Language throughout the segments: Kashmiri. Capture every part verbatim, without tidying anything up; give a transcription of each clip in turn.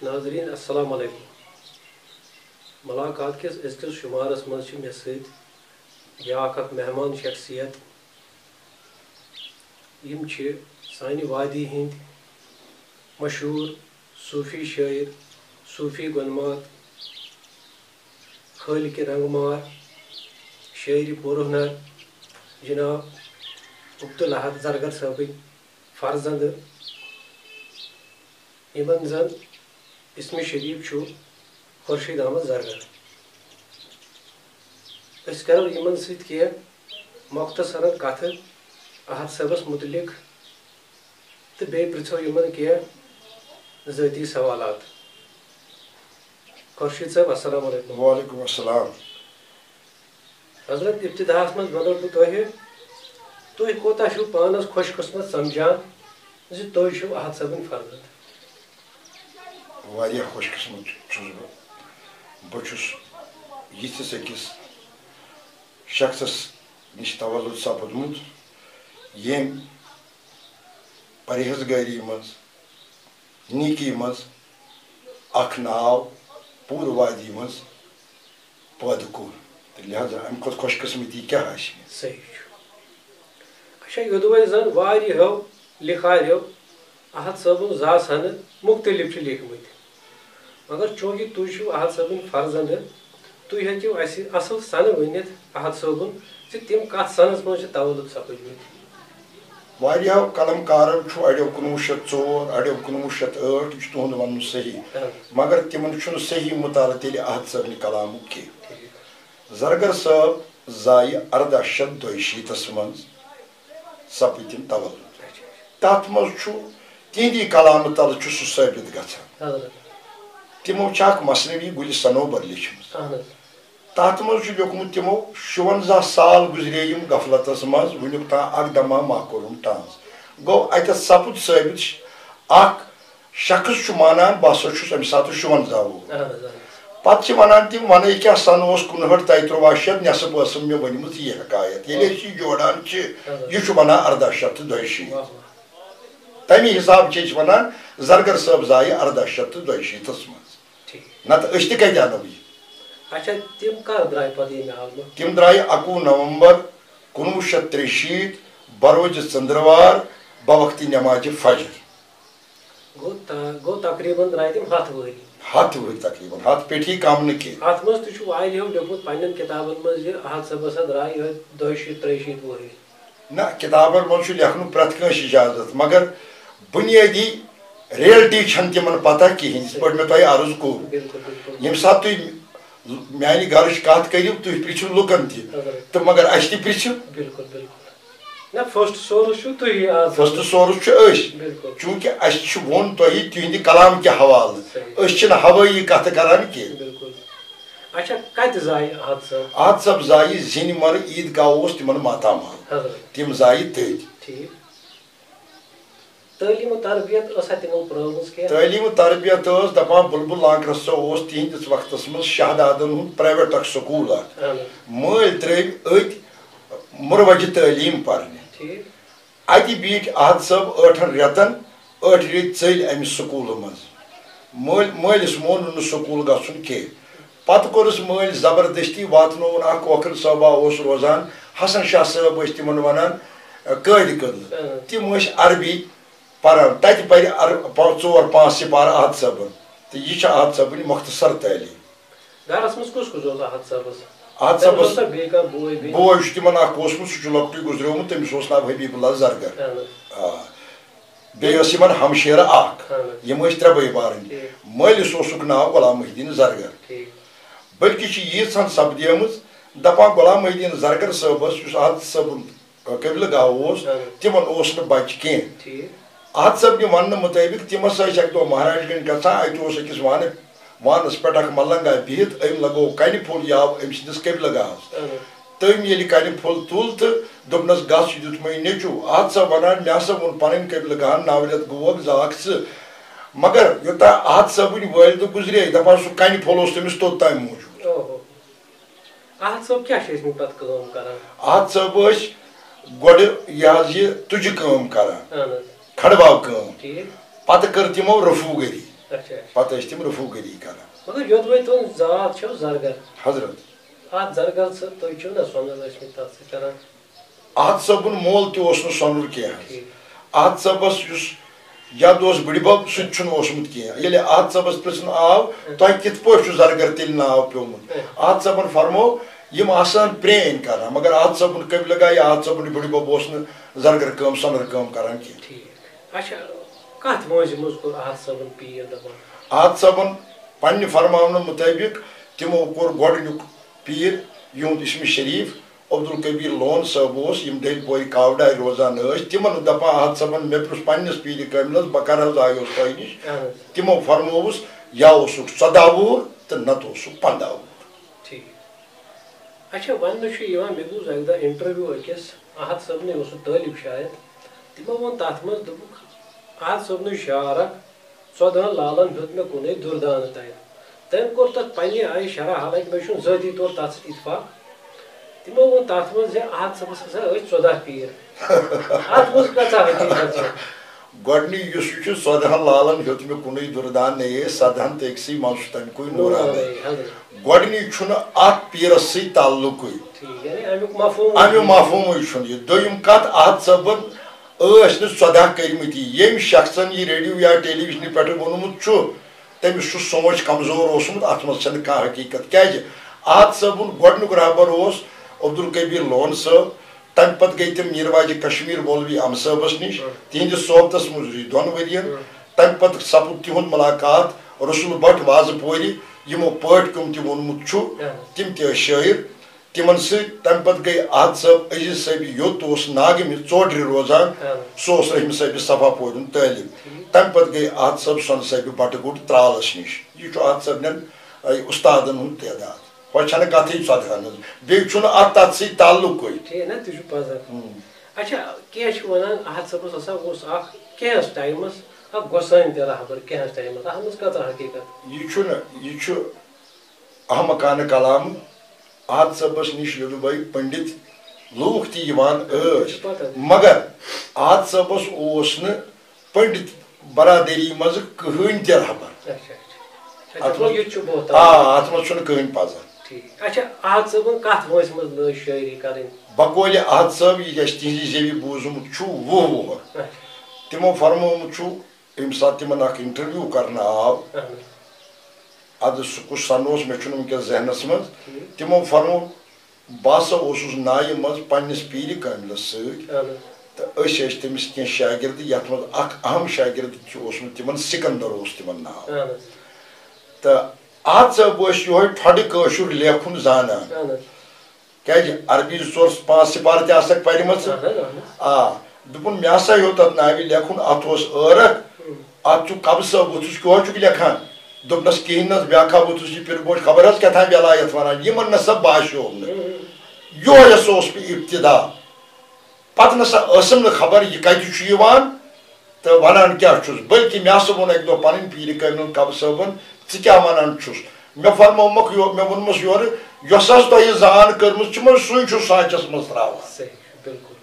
ناظرین، السلام علیکم۔ ملاقات کِس أزکِس شمارس منٛز چھِ مےٚ سۭتۍ بیٛاکھ اکھ مہمان شخصیت۔ یِم چھِ سانہِ وادی ہٕنٛدۍ مشہوٗر صوٗفی شٲعر، صوٗفی گۄنمات، خٲلقِ رنگمار، شٲعرِ پُرہُنر جناب عبدالاحد زرگر صٲبٕنۍ فرزند، یِمن زن اسمِ شریف چھُ خورشید احمد زرگر۔ أسۍ کرو یِمن سۭتۍ کینٛہہ مختصرن کتھٕ احد صٲبس متعلق تہٕ بیٚیہِ پرژھو یِمن کینٛہہ ذٲتی سوالات۔ خورشید صٲب، السلام علیکم۔ وعلیکم السلام۔ حضرت، ابتداہس منٛز ونو بہٕ تۄہہِ، تُہۍ کوٗتاہ چھِو پانس خۄش قسمت سمجھان زِ تُہۍ چھِو احد صٲبٕنۍ فرزند؟ واریاہ خۄش قسمت چھُس بہٕ۔ بہٕ چھُس یِتھِس أکِس شخصس نِش تولُد سپُدمُت، ییٚمۍ پرہیزگٲری منٛز، نیکی منٛز اکھ ناو پوٗرٕ وادی منٛز پٲدٕ کوٚر۔ تہٕ لہذا اَمہِ کھۄتہٕ خۄش قسمتی کیٛاہ آسہِ مےٚ؟ صحیح چھُ۔ اچھا، یوٚدوَے زَن واریاہو لیکھارٮ۪و احد صٲبُن زاس ہنہٕ مُختٔلِف چھِ لیکھمٕتۍ، مگر چوٗنٛکہِ تُہۍ چھِو احد صٲبٕنۍ فرزند، تُہۍ ہیٚکِو اَسہِ اَصٕل سَنہٕ ؤنِتھ احد صٲبُن زِ تِم کَتھ سَنَس منٛز چھِ تولُد سَپٕدمٕتۍ؟ واریاہو قلم کارو چھُ، اَڑیو کُنوُہ شیٚتھ ژور، اَڑیو کُنوُہ شیٚتھ ٲٹھ، یہِ چھُ تُہُنٛد وَنُن صحیح، اَہَن۔ مگر تِمن چھُنہٕ صحیح مُطالعہٕ تیٚلہِ احد صٲبنہِ کلامُک کینٛہہ۔ ٹھیٖک۔ زرگر صٲب زایہِ ارداہ شیٚتھ دۄیہِ شیٖتس منٛز، سپٕدۍ تِم تولُد۔ تَتھ منٛز چھُ تِہنٛدی کلامہٕ تلہٕ چھُ سُہ ثٲبت گژھان۔ حضرت۔ تِمو چھِ اکھ مثنوی گُلِ صنوبر لیچھمٕژ۔ اَہَن حظ۔ تَتھ منٛز چھُ لیوٗکھمُت تِمو، شُوَنزاہ سال گُزرے یِم غفلتس منٛز، وُنیُک تام اکھ دمہ ما کوٚرُم ٹنٛز۔ گوٚو، اَتٮ۪تھ سپُد ثٲبت، اکھ شخص چھُ مانان، بہٕ ہسا چھُس اَمہِ ساتہٕ شُوَنزاہ وُہُر۔ اَہَن حظ، اَہَن حظ۔ پتہٕ چھِ وَنان تِم، وَنَے کیٛاہ، سَنہٕ اوس کُنہٲٹھ، تۄہہِ تُرٛواہ شیٚتھ، نٮ۪صٕف ٲسٕم مےٚ ؤنمٕژ یہِ حکایت۔ ییٚلہِ أسۍ یہِ جوڑان چھِ، اَہَن حظ۔ یہِ چھُ وَنان اَرداہ شیٚتھ تہٕ دۄیہِ شیٖتھ۔ واہ، واہ۔ تَمہِ حساب چھِ أسۍ وَنان، زرگر صٲب زایہِ اَرداہ شیٚتھ تہٕ دۄیہِ شیٖتس منٛز۔ ٹھیٖک۔ نتہٕ أسۍ تہِ کتہِ انو یہِ؟ اچھا، تِم کر درٛاے پتہٕ ییٚمہِ عالمہٕ؟ تِم درٛایہِ اَکوُہ نومبر کُنوُہ شیٚتھ ترٛیہِ شیٖتھ، بروزِ ژٔنٛدٕروار، بوقتِ نمازِ فجر۔ گوٚو تا-، گوٚو تقریباً درٛاے تِم ہتھ ؤری۔ ہتھ ؤری تقریباً، ہتھ پیٚٹھی کم نہٕ کینٛہہ۔ اتھ منٛز تہِ چھُ واریاہو لیوٚکھمُت پننٮ۪ن کتابن منٛز زِ احد صٲبس ہا درٛاے یِہوٚے دۄیہِ شیٖتھ ترٛیہِ شیٖتھ ؤری۔ نہ، کِتابن منٛز چھُ لیکھنُک پرٛٮ۪تھ کٲنٛسہِ اجازت، مگر بُنیٲدی reality چھَنہٕ تِمن پتہ کِہیٖنۍ، یِتھ پٲٹھۍ مےٚ تۄہہِ عرض کوٚر۔ بِلکُل، بِلکُل۔ ییٚمہِ ساتہٕ تُہۍ میانہِ گرٕچ کَتھ کٔرِو، تُہۍ پرٛژھِو لُکن تہِ، حضرت۔ تہٕ مگر اَسہِ تہِ پرٛژھِو۔ بِلکُل، بِلکُل۔ نہ، first source چھُو تُہی آز۔ First source چھُ أسۍ۔ بِلکُل۔ چوٗنٛکہِ اَسہِ چھُ ووٚن تۄہہِ تِہِنٛدِ کلام کہِ حوالہٕ۔ صحیح۔ أسۍ چھِنہٕ ہوٲیی کَتھٕ کران کینٛہہ۔ بِلکُل۔ اچھا، کَتہِ زاے احد صٲب؟ احد صٲب زایہِ زِنہِ مَرٕ عیٖدگاہ اوس تِمن ماتامال۔ حضرت۔ تِم زایہِ تٔتۍ۔ ٹھیٖک۔ تعلیٖم و تربیت ٲسا تِمو پرٛٲومٕژ کینٛہہ؟ تعلیٖم و تربیت ٲس دَپان، بُلبُل لانکرس سا اوس تِہنٛدِس وقتس منٛز شہدادن ہُنٛد private اکھ سکوٗل اکھ۔ اہن حظ۔ مٲلۍ ترٛٲوۍ أتۍ مُروجہِ تعلیٖم پرنہِ۔ ٹھیٖک۔ اَتہِ بیٖٹھۍ احد صٲب ٲٹھن رٮ۪تن، ٲٹھِ ریٚتۍ ژٔلۍ اَمہِ سکوٗلہٕ منٛز۔ مٲلۍ، مٲلِس مون نہٕ سکوٗل گژھُن کینٛہہ۔ پتہٕ کوٚرُس مٲلۍ زبردستی، واتنووُن اکھ کھوکھر صٲبا اوس روزان، حسن شاہ صٲب ٲسۍ تِمن ونان، قٲدِ قٲدلہٕ۔ اۭں۔ تِم ٲسۍ عربی پران، تتہِ پرِ عر-، پا-، ژور پانٛژھ سپارٕ احد صٲبن۔ تہٕ یہِ چھِ احد صٲبٕنۍ مختصر تعلیٖم۔ گرس منٛز کُس کُس اوس احد صٲبس؟ احد تٔمِس صٲبس اوسا بیٚیہِ کانٛہہ بوے بیٚنہِ؟ بوے چھُ تِمن اکھ اوسمُت، سُہ چھُ لۄکٹُے گُزریومُت، تٔمِس اوس ناو حبیب اللہ زرگر۔ اہن حظ۔ آ۔ بیٚیہِ ٲس یِمن ہمشیرٕ اکھ۔ اہن حظ۔ یِم ٲسۍ ترٛےٚ بٲے بارٕنۍ۔ ٹھیٖک۔ مٲلِس اوسُکھ ناو غلام محی الدین زرگر۔ ٹھیٖک۔ بلکہِ چھِ ییٖژ ہن سپدیمٕژ، دپان غلام محی الدین زرگر صٲبس، یُس احد صٲبُن قبلہٕ گاہ اوس، اہن۔ تِمن اوس نہٕ بچہِ کینٛہہ۔ ٹھیٖک۔ احد صٲبنہِ وننہٕ مُطٲبِق تِم ہسا ٲسۍ اکہِ دۄہ مہراج گنج گژھان، اتہِ اوس أکِس وانہٕ، وانس پٮ۪ٹھ اکھ ملنگا بِہِتھ، أمۍ لگوو کنہِ پھوٚل، یہِ آو أمۍ سٕنٛدِس قبلہٕ گاہس۔ اہن۔ تٔمۍ ییٚلہِ کنہِ پھوٚل تُل تہٕ دوٚپنس، "گژھ، یہِ دیُت مےٚ نیٚچو۔" احد صٲب ونان، "مےٚ ہسا ووٚن پنٕنۍ قبلہٕ گاہن، نو رٮ۪تھ گوٚوکھ، زاکھ ژٕ۔" مگر یوٚتام احد صٲبٕنۍ والدٕ گُزرے، دپان سُہ کنہِ پھوٚل اوس تٔمِس توٚتام موٗجوٗد۔ اوہو۔ احد صٲب کیٛاہ چھِ ٲسمٕتۍ پتہٕ کٲم کران؟ احد صٲب ٲسۍ گۄڈٕ یہِ حظ یہِ تُجہِ کٲم کران، اہن حظ۔ کھڑباو کٲم۔ ٹھیٖک۔ پتہٕ کٔر تِمو رفوٗگٔری۔ اچھا، اچھا۔ پتہٕ ٲسۍ تِم رفوگری کران۔ مگر یوٚدوَے تُہُنٛد زات چھو زرگر۔ حضرت۔ اتھ زرگر سۭتۍ تُہۍ چھِو نہ سۄنہٕ ٲسمٕتۍ تتھ سۭتۍ کران؟ احد صٲبُن مول تہِ اوس نہٕ سۄنُر کینٛہہ۔ ٹھیٖک۔ احد صٲبس یُس ید اوس بٕڈِبب، سُہ تہِ چھُنہٕ اوسمُت کینٛہہ۔ ییٚلہِ احد صٲبس پرژھنہٕ آو، تۄہہِ کِتھ پٲٹھۍ چھُ زرگر تیٚلہِ ناو پیومُت؟ احد صٲبن فرموو، یِم آسان پرٛٲنۍ کران، مگر احد صٲبُن قبیلہٕ گاہ یا احد صٲبُن بٕڈِبب اوس نہٕ زرگر کٲم، سۄنُر کٲم کران کینٛہہ۔ ٹھیٖک۔ اچھا، کتھ وٲنٛسہِ منٛز کوٚر احد صٲبن پیٖر دپان؟ احد صٲبن پننہِ فرماونہٕ مطٲبق تِمو کوٚر گۄڈٕنیُک پیٖر، یِہُنٛد اسمِ شریف عبدالکبیر لون صٲب اوس، یِم ڈیلہِ پورِ کاوڈارِ روزان ٲسۍ، تِمن دپان، احد صٲبن، مےٚ پرُژھ پننِس پیٖرِ کٲملس، بہٕ کر حظ آیوس تۄہہِ نِش؟ اہن حظ۔ تِمو فرمووُس، یا اوسُکھ ژۄداہ وُہُر تہٕ نتہٕ اوسُکھ پنٛداہ وُہُر۔ ٹھیٖک۔ اچھا، وننہٕ چھُ یِوان، مےٚ بوٗز اکہِ دۄہ انٹرویو أکِس احد صٲبنٕے اوس سُہ طٲلب شاید، تِمو ووٚن تتھ منٛز، دوٚپُکھ، احد صٲبنٕے شعر اکھ، ژۄدہَن لالن ہیوٚت مےٚ کُنے دُردانہٕ تَتہِ۔ تٔمۍ کوٚر تَتھ پننہِ آیہِ شرح، حالانکہ مےٚ چھُنہٕ ذٲتی طور تَتھ سۭتۍ اتفاق۔ تِمو ووٚن تَتھ منٛز زِ احد صٲبَس ہسا ٲسۍ ژۄداہ پیٖر۔ اَتھ منٛز کۭژاہ حقیٖقت چھِ؟ گۄڈٕنی یُس یہِ چھُ، ژۄدہَن لالن ہیوٚت مےٚ کُنُے دُردان، نے سدہَن تہٕ أکسٕے منٛز چھُ تَمہِ کُے نوٗرانٕے۔ نوٗرانٕے، حضرت۔ گۄڈٕنی چھُنہٕ اَتھ پیٖرَس سۭتۍ تعلقٕے۔ ٹھیٖک، یعنی اَمیُک مفہوٗم اَمیُک مفہوٗمٕے چھُنہٕ یہِ۔ دوٚیِم کَتھ، احد صٲبَن ٲسۍ نہٕ ژۄداہ کٔرمٕتۍ۔ ییٚمۍ شخصن یہِ ریڈیو یا ٹیلی وِجنہٕ پٮ۪ٹھ ووٚنمُت چھُ، تٔمِس چھُ سونٛچ کمزور اوسمُت، اَتھ منٛز چھَنہٕ کانٛہہ حقیٖقت۔ کیٛازِ؟ احد صٲبُن گۄڈٕنیُک رہبر اوس عبدالکبیر لون صٲب، تَمہِ پتہٕ گٔے تِم میٖر واجہِ کشمیٖر مولوی اَمہٕ صٲبَس نِش، تِہنٛدِس صحبتَس منٛز روٗدۍ دۄن ؤرِین۔ تَمہِ پتہٕ سپُد تِہُنٛد مُلاقات رسول بٹ وازٕ پورِ، یِمو پٲٹھۍ کیوٚم تہِ ووٚنمُت چھُ، تِم تہِ ٲسۍ شٲعر۔ تِمن سۭتۍ۔ تَمہِ پتہٕ گٔے احد صٲب عزیز صٲبہِ یوٚت اوس ناگہٕ مہِ ژوڈرِ روزان، اہن۔ سُہ اوس رحیم صٲبہِ صفا پورِ ہُنٛد طٲلب۔ ٹھیٖک۔ تَمہِ پتہٕ گٔے احد صٲب سۄنہٕ صٲبہِ بٹہٕ گُٹ ترالس نِش۔ یہِ چھُ احد صٲبنٮ۪ن، اے، اُستادن ہُنٛد تعداد۔ وۄنۍ چھَنہٕ کتھٕے ژۄدہَن ہٕنٛز۔ بیٚیہِ چھُنہٕ اَتھ تَتھ سۭتۍ تعلقٕے۔ ٹھیٖک، نہ، تہِ چھُ پَزر۔ ہُم۔ اچھا، کینٛہہ چھِ وَنان، احد صٲبَس ہسا اوس اَکھ کینٛہَس ٹایمَس اَکھ گۄسٲنۍ تہِ رہبر، کینٛہَس ٹایمَس۔ اَتھ منٛز کۭژاہ حقیٖقت؟ یہِ چھُنہٕ، یہِ چھُ احمقانہٕ کلام۔ احد صٲبس نِش یوٚدوَے پنڈت لوٗکھ تہِ یِوان ٲسۍ، پتہ۔ مگر احد صٲبس اوس نہٕ پنڈت برادری منٛز کٕہٕنۍ تہِ رہبر۔ اچھا، اچھا۔ اچھا، اَتھ منٛز، یہِ تہِ چھُ بہتان۔ آ، اَتھ منٛز چھُنہٕ کٕہٕنۍ پزر۔ ٹھیٖک۔ اچھا، احد صٲبن کتھ وٲنٛسہِ منٛز لٲج شٲعری کرٕنۍ؟ بقولِ احد صٲب، یہِ اَسہِ تِہنٛزِ زیوِ بوٗزمُت چھُ وُہ وُہُر۔ اچھا۔ تِمو فرمومُت چھُ، ییٚمہِ ساتہٕ تِمن اکھ انٹرویو کرنہٕ آو، اہن۔ ادٕ سُہ کُس سن اوس، مےٚ چھُنہٕ وٕنکیٚس ذہنس منٛز۔ ٹھیٖک۔ تِمو فرموو، بہٕ ہسا اوسُس نایہِ منٛز پننِس پیٖرِ کٲملس سۭتۍ، اہن۔ تہٕ أسۍ ٲسۍ تٔمِس کینٛہہ شاگرد، یتھ منٛز اکھ اہم شاگرد چھُ اوسمُت تِمن، سکندر اوس تِمن ناو۔ اہن۔ تہٕ اتھ ژٕ ٲسۍ یِہوے ٹھۄڈٕ کٲشُر لیکھُن زانان۔ اہن۔ کیازِ عربی زٕ ژور پانٛژھ سپارٕ تہِ آسکھ پرِمژٕ۔ اہن حظ، اہن حظ۔ آ، دوٚپُن، مےٚ ہسا ہیوٚت اتھ ناوِ لیکھُن، اتھ اوس عٲرق، ہم۔ اتھ چھُ قبہٕ صٲب ووٚتھُس، کیٛاہ چھُکھ لیکھان؟ دوٚپنس، کِہیٖنۍ نہٕ حظ، بیٛاکھا ووٚتھُس یہِ پِرٕ بوج، خبر حظ کیٛاہ تام ویلایت ونان، یِمن نہ سا باسیوم نہٕ۔ ہم۔ یِہوے ہسا اوس مےٚ ابتدا۔ پتہٕ نہ سا ٲسٕم نہٕ خبر یہِ کتہِ چھُ یِوان۔ تہٕ ونان کیٛاہ چھُس، بلکہِ مےٚ ہسا ووٚن اکہِ دۄہ پنٕنۍ پیٖرِ کٲمِل قبہٕ صٲبن، ژٕ کیٛاہ ونان چھُس؟ مےٚ فرموومکھ یو-، مےٚ ووٚنمس یورٕ، یۄس حظ تۄہہِ یہِ زان کٔرمٕژ چھِ، مےٚ سُے چھُ سانچس منٛز تراوان۔ صحیح چھُ، بِلکُل۔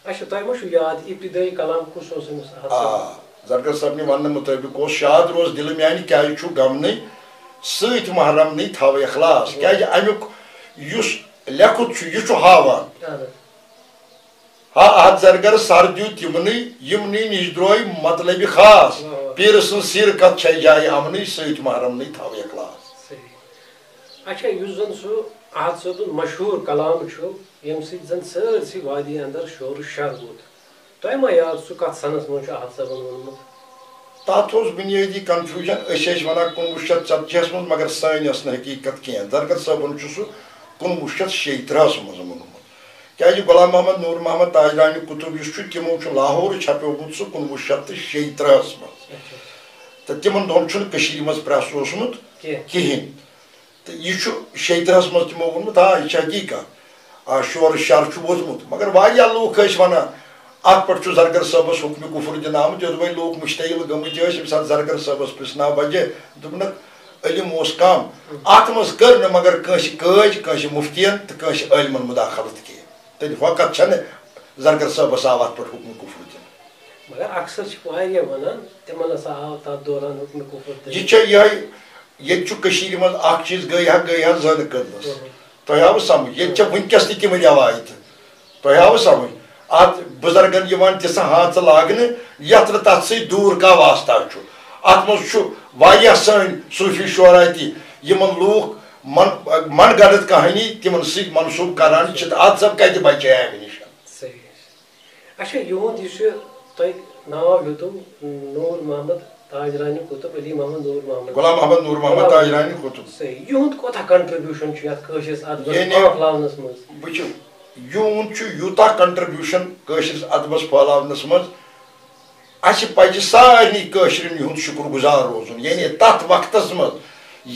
اچھا، تۄہہِ ما چھُ یاد ابتدٲیی کلام کُس اوس أمِس احد آ، صٲبُن؟ زرگر صٲبنہِ وننہٕ مُطٲبِق اوس، شاد روز دِلہٕ میانہِ، کیازِ چھُ غم نٕے، سۭتۍ محرم نٕے تھاو اخلاص۔ واہ۔ کیازِ امیُک یُس لیکھُت چھُ، یہِ چھُ ہاوان۔ اہن حظ۔ ہا احد زرگر سر دیُت یِمنٕے، یِمنٕے نِش درٛوے مطلبہِ خاص۔ واہ واہ۔ پیٖرٕ سٕنٛز سیٖر کتھ چھے جایہِ امنٕے، سۭتۍ محرمنٕے تھاوٕ اخلاص۔ صحیح۔ اچھا، یُس زن سُہ احد صٲبُن مشہوٗر کلام چھُ، ییٚمہِ سۭتۍ زن سٲرسٕے وادی اندر شور و شر ووٚتھ، تۄہہِ ما یاد سُہ کتھ سنس منٛز چھُ احد صٲبن ووٚنمُت؟ تتھ اوس بُنیٲدی کنفیوجن، أسۍ ٲسۍ ونان کُنوُہ شیٚتھ ژتجی ہس منٛز، مگر سٲنۍ ٲس نہٕ حقیقت کینٛہہ۔ زرگر صٲبن چھُ سُہ کُنوُہ شیٚتھ شیٚیہِ ترٕٛہس منٛز ووٚنمُت۔ کیازِ غلام محمد نور محمد تاجرانہِ قطب یُس چھُ، تِمو چھُ لاہور چھپیومُت سُہ کُنوُہ شیٚتھ تہٕ شیٚیہِ ترٕٛہس منٛز۔ اچھا۔ تہٕ تِمن دۄہن چھُنہٕ کٔشیٖرِ منٛز پریس اوسمُت کینٛہہ۔ کِہیٖنۍ۔ تہٕ یہِ چھُ شیٚیہِ ترٕٛہس منٛز تِمو ووٚنمُت، آ، یہِ چھُ حقیٖقت۔ آ، شورٕ شر چھُ ووٚتھمُت۔ مگر واریاہ لوٗکھ ٲسۍ ونان، اتھ پٮ۪ٹھ چھُ زرگر صٲبس حُکمِ کُفر دِنہٕ آمُت۔ یوٚدوَے لوٗکھ مُشتعل گٔمٕتۍ ٲسۍ، ییٚمہِ ساتہٕ زرگر صٲبس پرژھناو وجہ، دوٚپنکھ، علم اوس کم۔ اتھ منٛز کٔر نہٕ مگر کٲنٛسہِ قٲدۍ، کٲنٛسہِ مفتین تہٕ کٲنٛسہِ عٲلمن مداخلت کینٛہہ۔ تیٚلہِ وقت چھنہٕ زرگر صٲبس آو اتھ پٮ۪ٹھ حُکمِ کُفر دِنہٕ۔ مگر اکثر چھِ واریاہ وَنان، تِمن ہسا آو تَتھ دوران حُکمِ کُفر تہِ۔ یہِ چھےٚ یِہوٚے، ییٚتہِ چھُ کٔشیٖرِ منٛز اکھ چیٖز، گٔے ہا، گٔے ہا زَنہٕ کٔدلَس۔ اہم۔ تۄہہِ آوٕ سمجھ؟ ییٚتہِ چھےٚ وٕنکیٚس تہِ تِمہٕ رٮ۪وایتہٕ۔ تۄہہِ آوٕ سمجھ؟ اَتھ بُزرگن یِوان تِژھٕ ہانٛژٕ لاگنہٕ، یَتھ نہٕ تَتھ سۭتۍ دوٗر کانٛہہ واسطہ چھُ۔ اَتھ منٛز چھُ واریاہ سٲنۍ صوٗفی شعرا تہِ، یِمن لوٗکھ من، من گھڑت کہانی تِمن سۭتۍ منسوٗب کران چھِ، تہٕ اَتھ زَن کَتہِ بچے اَمہِ نِش؟ صحیح۔ اچھا، یِہُنٛد یُس یہِ تۄہہِ ناو ہیوٚتوُ، نوٗر محمد تاجرانہِ قطب، علی محمد نوٗر محمد۔ غلام محمد نوٗر محمد غلام تاجرانہِ قطب۔ صحیح۔ یِہُنٛد کوتاہ contribution چھُ یَتھ کٲشرِس ادبس یعنی پھٔہلاونس منٛز؟ وٕچھِو، یِہُنٛد چھُ یوٗتاہ contribution کٲشرِس ادبس پھٔہلاونس منٛز، اَسہِ پَزِ سارنٕے کٲشرٮ۪ن یِہُنٛد شُکُر گُزار روزُن۔ یعنی تَتھ وقتس منٛز،